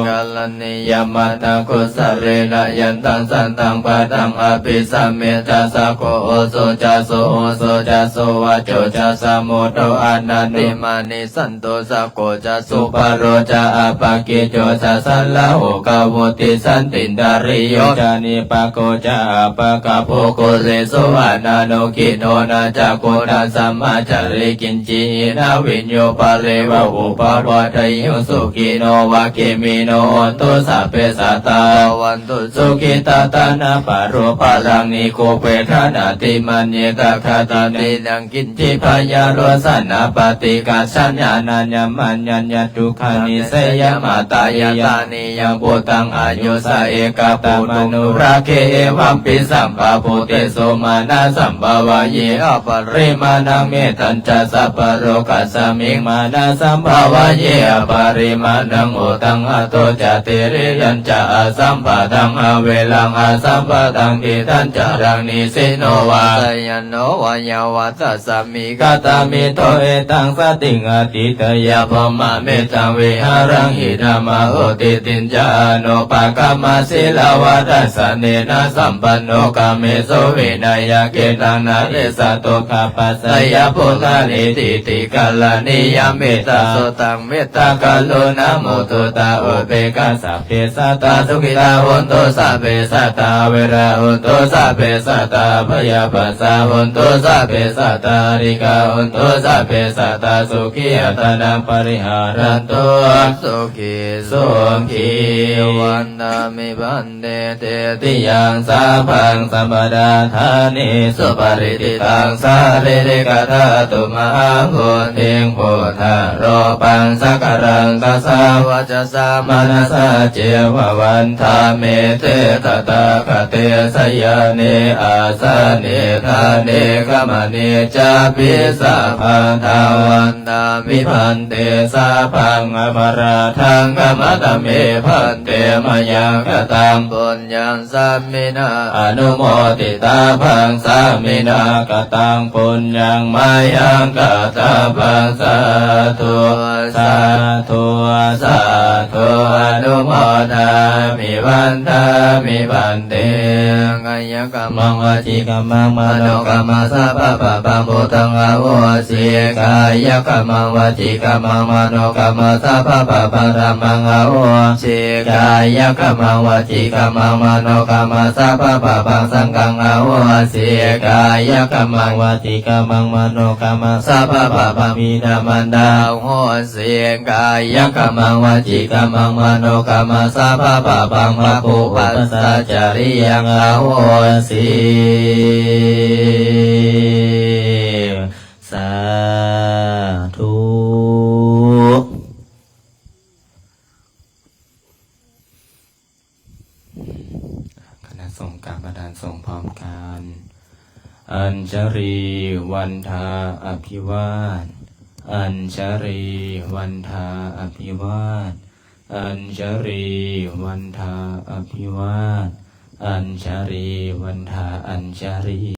ກາລະ ນີຍະ ມະຕະ ກຸສະເລນະ ຍັນຕັງ ສັນຕັງ ປະທັງ ອະພິສະເມ ຈາ ສັກໂຄ ໂອ ໂສ ຈາ ໂສ ໂຫ ໂສ ຈາ ໂສ ວະ ໂຈ ຈາ ສະມຸດໂທ ອະນະຕິມານີ ສັນໂຕ ສັກໂຄ ຈາ ສຸພະໂລ ຈາ ອະປະກິດໂຈ ຈາ ສັນລະໂຫກະວຸດທິ ສັນຕິນຕະລິໂຍ ຈາ ນິປະໂກ ຈາ ອະປະກະໂປ ໂກເລ ໂສ ອະນານຸກິດໂທ ນາຈັກຂຸທັງ ສະມາຈາລິ ກິນຈິ ນະວິນໂຍ ປະເລວະ ອຸປະ ວະທະຍຸ ສຸຂີໂນ ວະເຄມິໂນ ໂຫນຕຸ ສັບເພ ສັດຕາ ພະວັນຕຸ ສຸຂີຕາ ຕານະປະໂລ ພະລັງ ນິຄຸບເປ ທະນາຕິ ມັນຍະຕະຄະຕາ ຕິນັງ ກິນຈິ ພະຍາໂລ ສະນະປະຕິກາ ສັນຍານາຍະ ມັນຍະ ຍະ ດຸກຂາ ນິສະຍາ ມາຕາ ຍະ ຕາ ນິ ຍັງ ພຸດທັງ ອາຍຸສາ ເອກະ ຕະມະໂນ ຣາເຄ ເອວັມ ປິ ສຳພະພູເຕ ໂສ ມານະ ສຳພະວາເຍ ອະປະລິມານັງ ເມຕັນຈະ ສັບພະໂລກັດສະມິງ ມານະ ສຳພະວາເຍ ອະປະລິມານັງ ໂອທັງ ອະໂຕ ຈະ ຕິລິຍັນຈະ ອະສຳພະທັງ ອະເວລັງ ອະສຳພະທັງ ທິຕັນຈະ ລັງ ນິສິນໂນ ວາ ສະຍານໂນ ວາຍາວະ ຕັດສະ ມິກະຕະມິດໂທ ເອຕັງ ສະຕິງ ອະທິດຖະຍາ ພົມມະມິດຕັງ ວິຫາລັງ ອິດຖະມະໂຫ ທິດຖິນຈະ ອະນຸປະກຳມະ ສີລະວະ ທັດສະເນນະ ສຳປັນໂນ ກາເມສຸ ວິນະຍະ ເກຕັງ ນະເຣສະ ຕຸກຂະປັດຊະຍະ ປຸນນານິທິຕິ ກາລະນີຍະ ເມຕຕາ ສຸຕັງ ເມຕຕາ ກະລຸນາ ມຸທິຕາ ອຸເບກຂາ ສະ ເພສັດຕາ ສຸຂິຕາ ໂຫນຕຸ ສັບເພສັດຕາ ອະເວລາ ໂຫນຕຸ ສັບເພສັດຕາ ອະພະຍາປັດສາ ໂຫນຕຸ ສັບເພສັດຕາ ອະລິກາ ໂຫນຕຸ ສັບເພສັດຕາ ສຸຂີ ອັດຕານັງ ປະລິຫາລັນຕຸ ສຸຂີ ສຸຂີ ວັນດາມິ ພັນເຕ ເຕຕິຍັງ ສາພັງ ສະມະດາທານິ ສຸປະລິດທິຕັງ ສາລີລິກະທາຕຸ ມະຫາໂພທິງ ໂພທາໂລປັງ ສະກະລັງ ກະສາວະຈະ ສາ ມະນະສາ ເຈວະ ວັນທາມິ ເຕ ຕະຖາຄະເຕ ຊະຍານິ ອາສະເນ ຖານີ ຂະມະນີ ຈາປິ ສັບພັງ ທະວັນທາມິ ພັນເຕ ສັບພັງ ອະປະຣາທັງ ຂະມະຕະເມ ພັນເຕ ມະຍັງ ກະຕັງ ປຸນຍັງ ສາມິນາ ອະນຸໂມທິຕາພັງ ສາມິນາ ກະຕັງ ປຸນຍັງ ມະຍັງ ກະຕະບັງ ສາທຸ ສາທຸ ສາທຸ ອະນຸໂມທາມິ ວັນທາມິ ພັນເຕ ກາຍະກຳມັງ ວະຈີກຳມັງ ມະໂນກຳມັງ ສັບພະປາປັງ ພຸດທັງ ອະໂຫສິ ກາຍະກຳມັງ ວະຈີກຳມັງ ມະໂນກຳມັງ ສັບພະປາປັງ ທຳມັງ ອະໂຫສິ ກາຍະກຳມັງ ວະຈີກຳມັງ ມະໂນກຳມັງ ສັບພະປາປັງ ສັງຄັງ ອະໂຫສິ ກາຍະກຳມັງ ວະຈີກຳມັງ ມະໂນກຳມັງ ສັບພະປາປັງ ບິດາມານດາ ອະໂຫສິ ກາຍະກຳມັງ ວະຈີກຳມັງ ມະໂນກຳມັງ ສັບພະປາປັງ ພະຄູ ອຸປັດຊາຈາຣິຍັງ ອະໂຫສິ ສາທຸ ຄະນະສົງການປະທານສົງພ້ອມກັນ ອັນຈະລີ ວັນທາ ອະພິວາດ ອັນຈະລີ ວັນທາ ອະພິວາດ ອັນຈະລີ ວັນທາ ອະພິວາດ ອັນຈະລີ ວັນທາ ອັນຈະລີ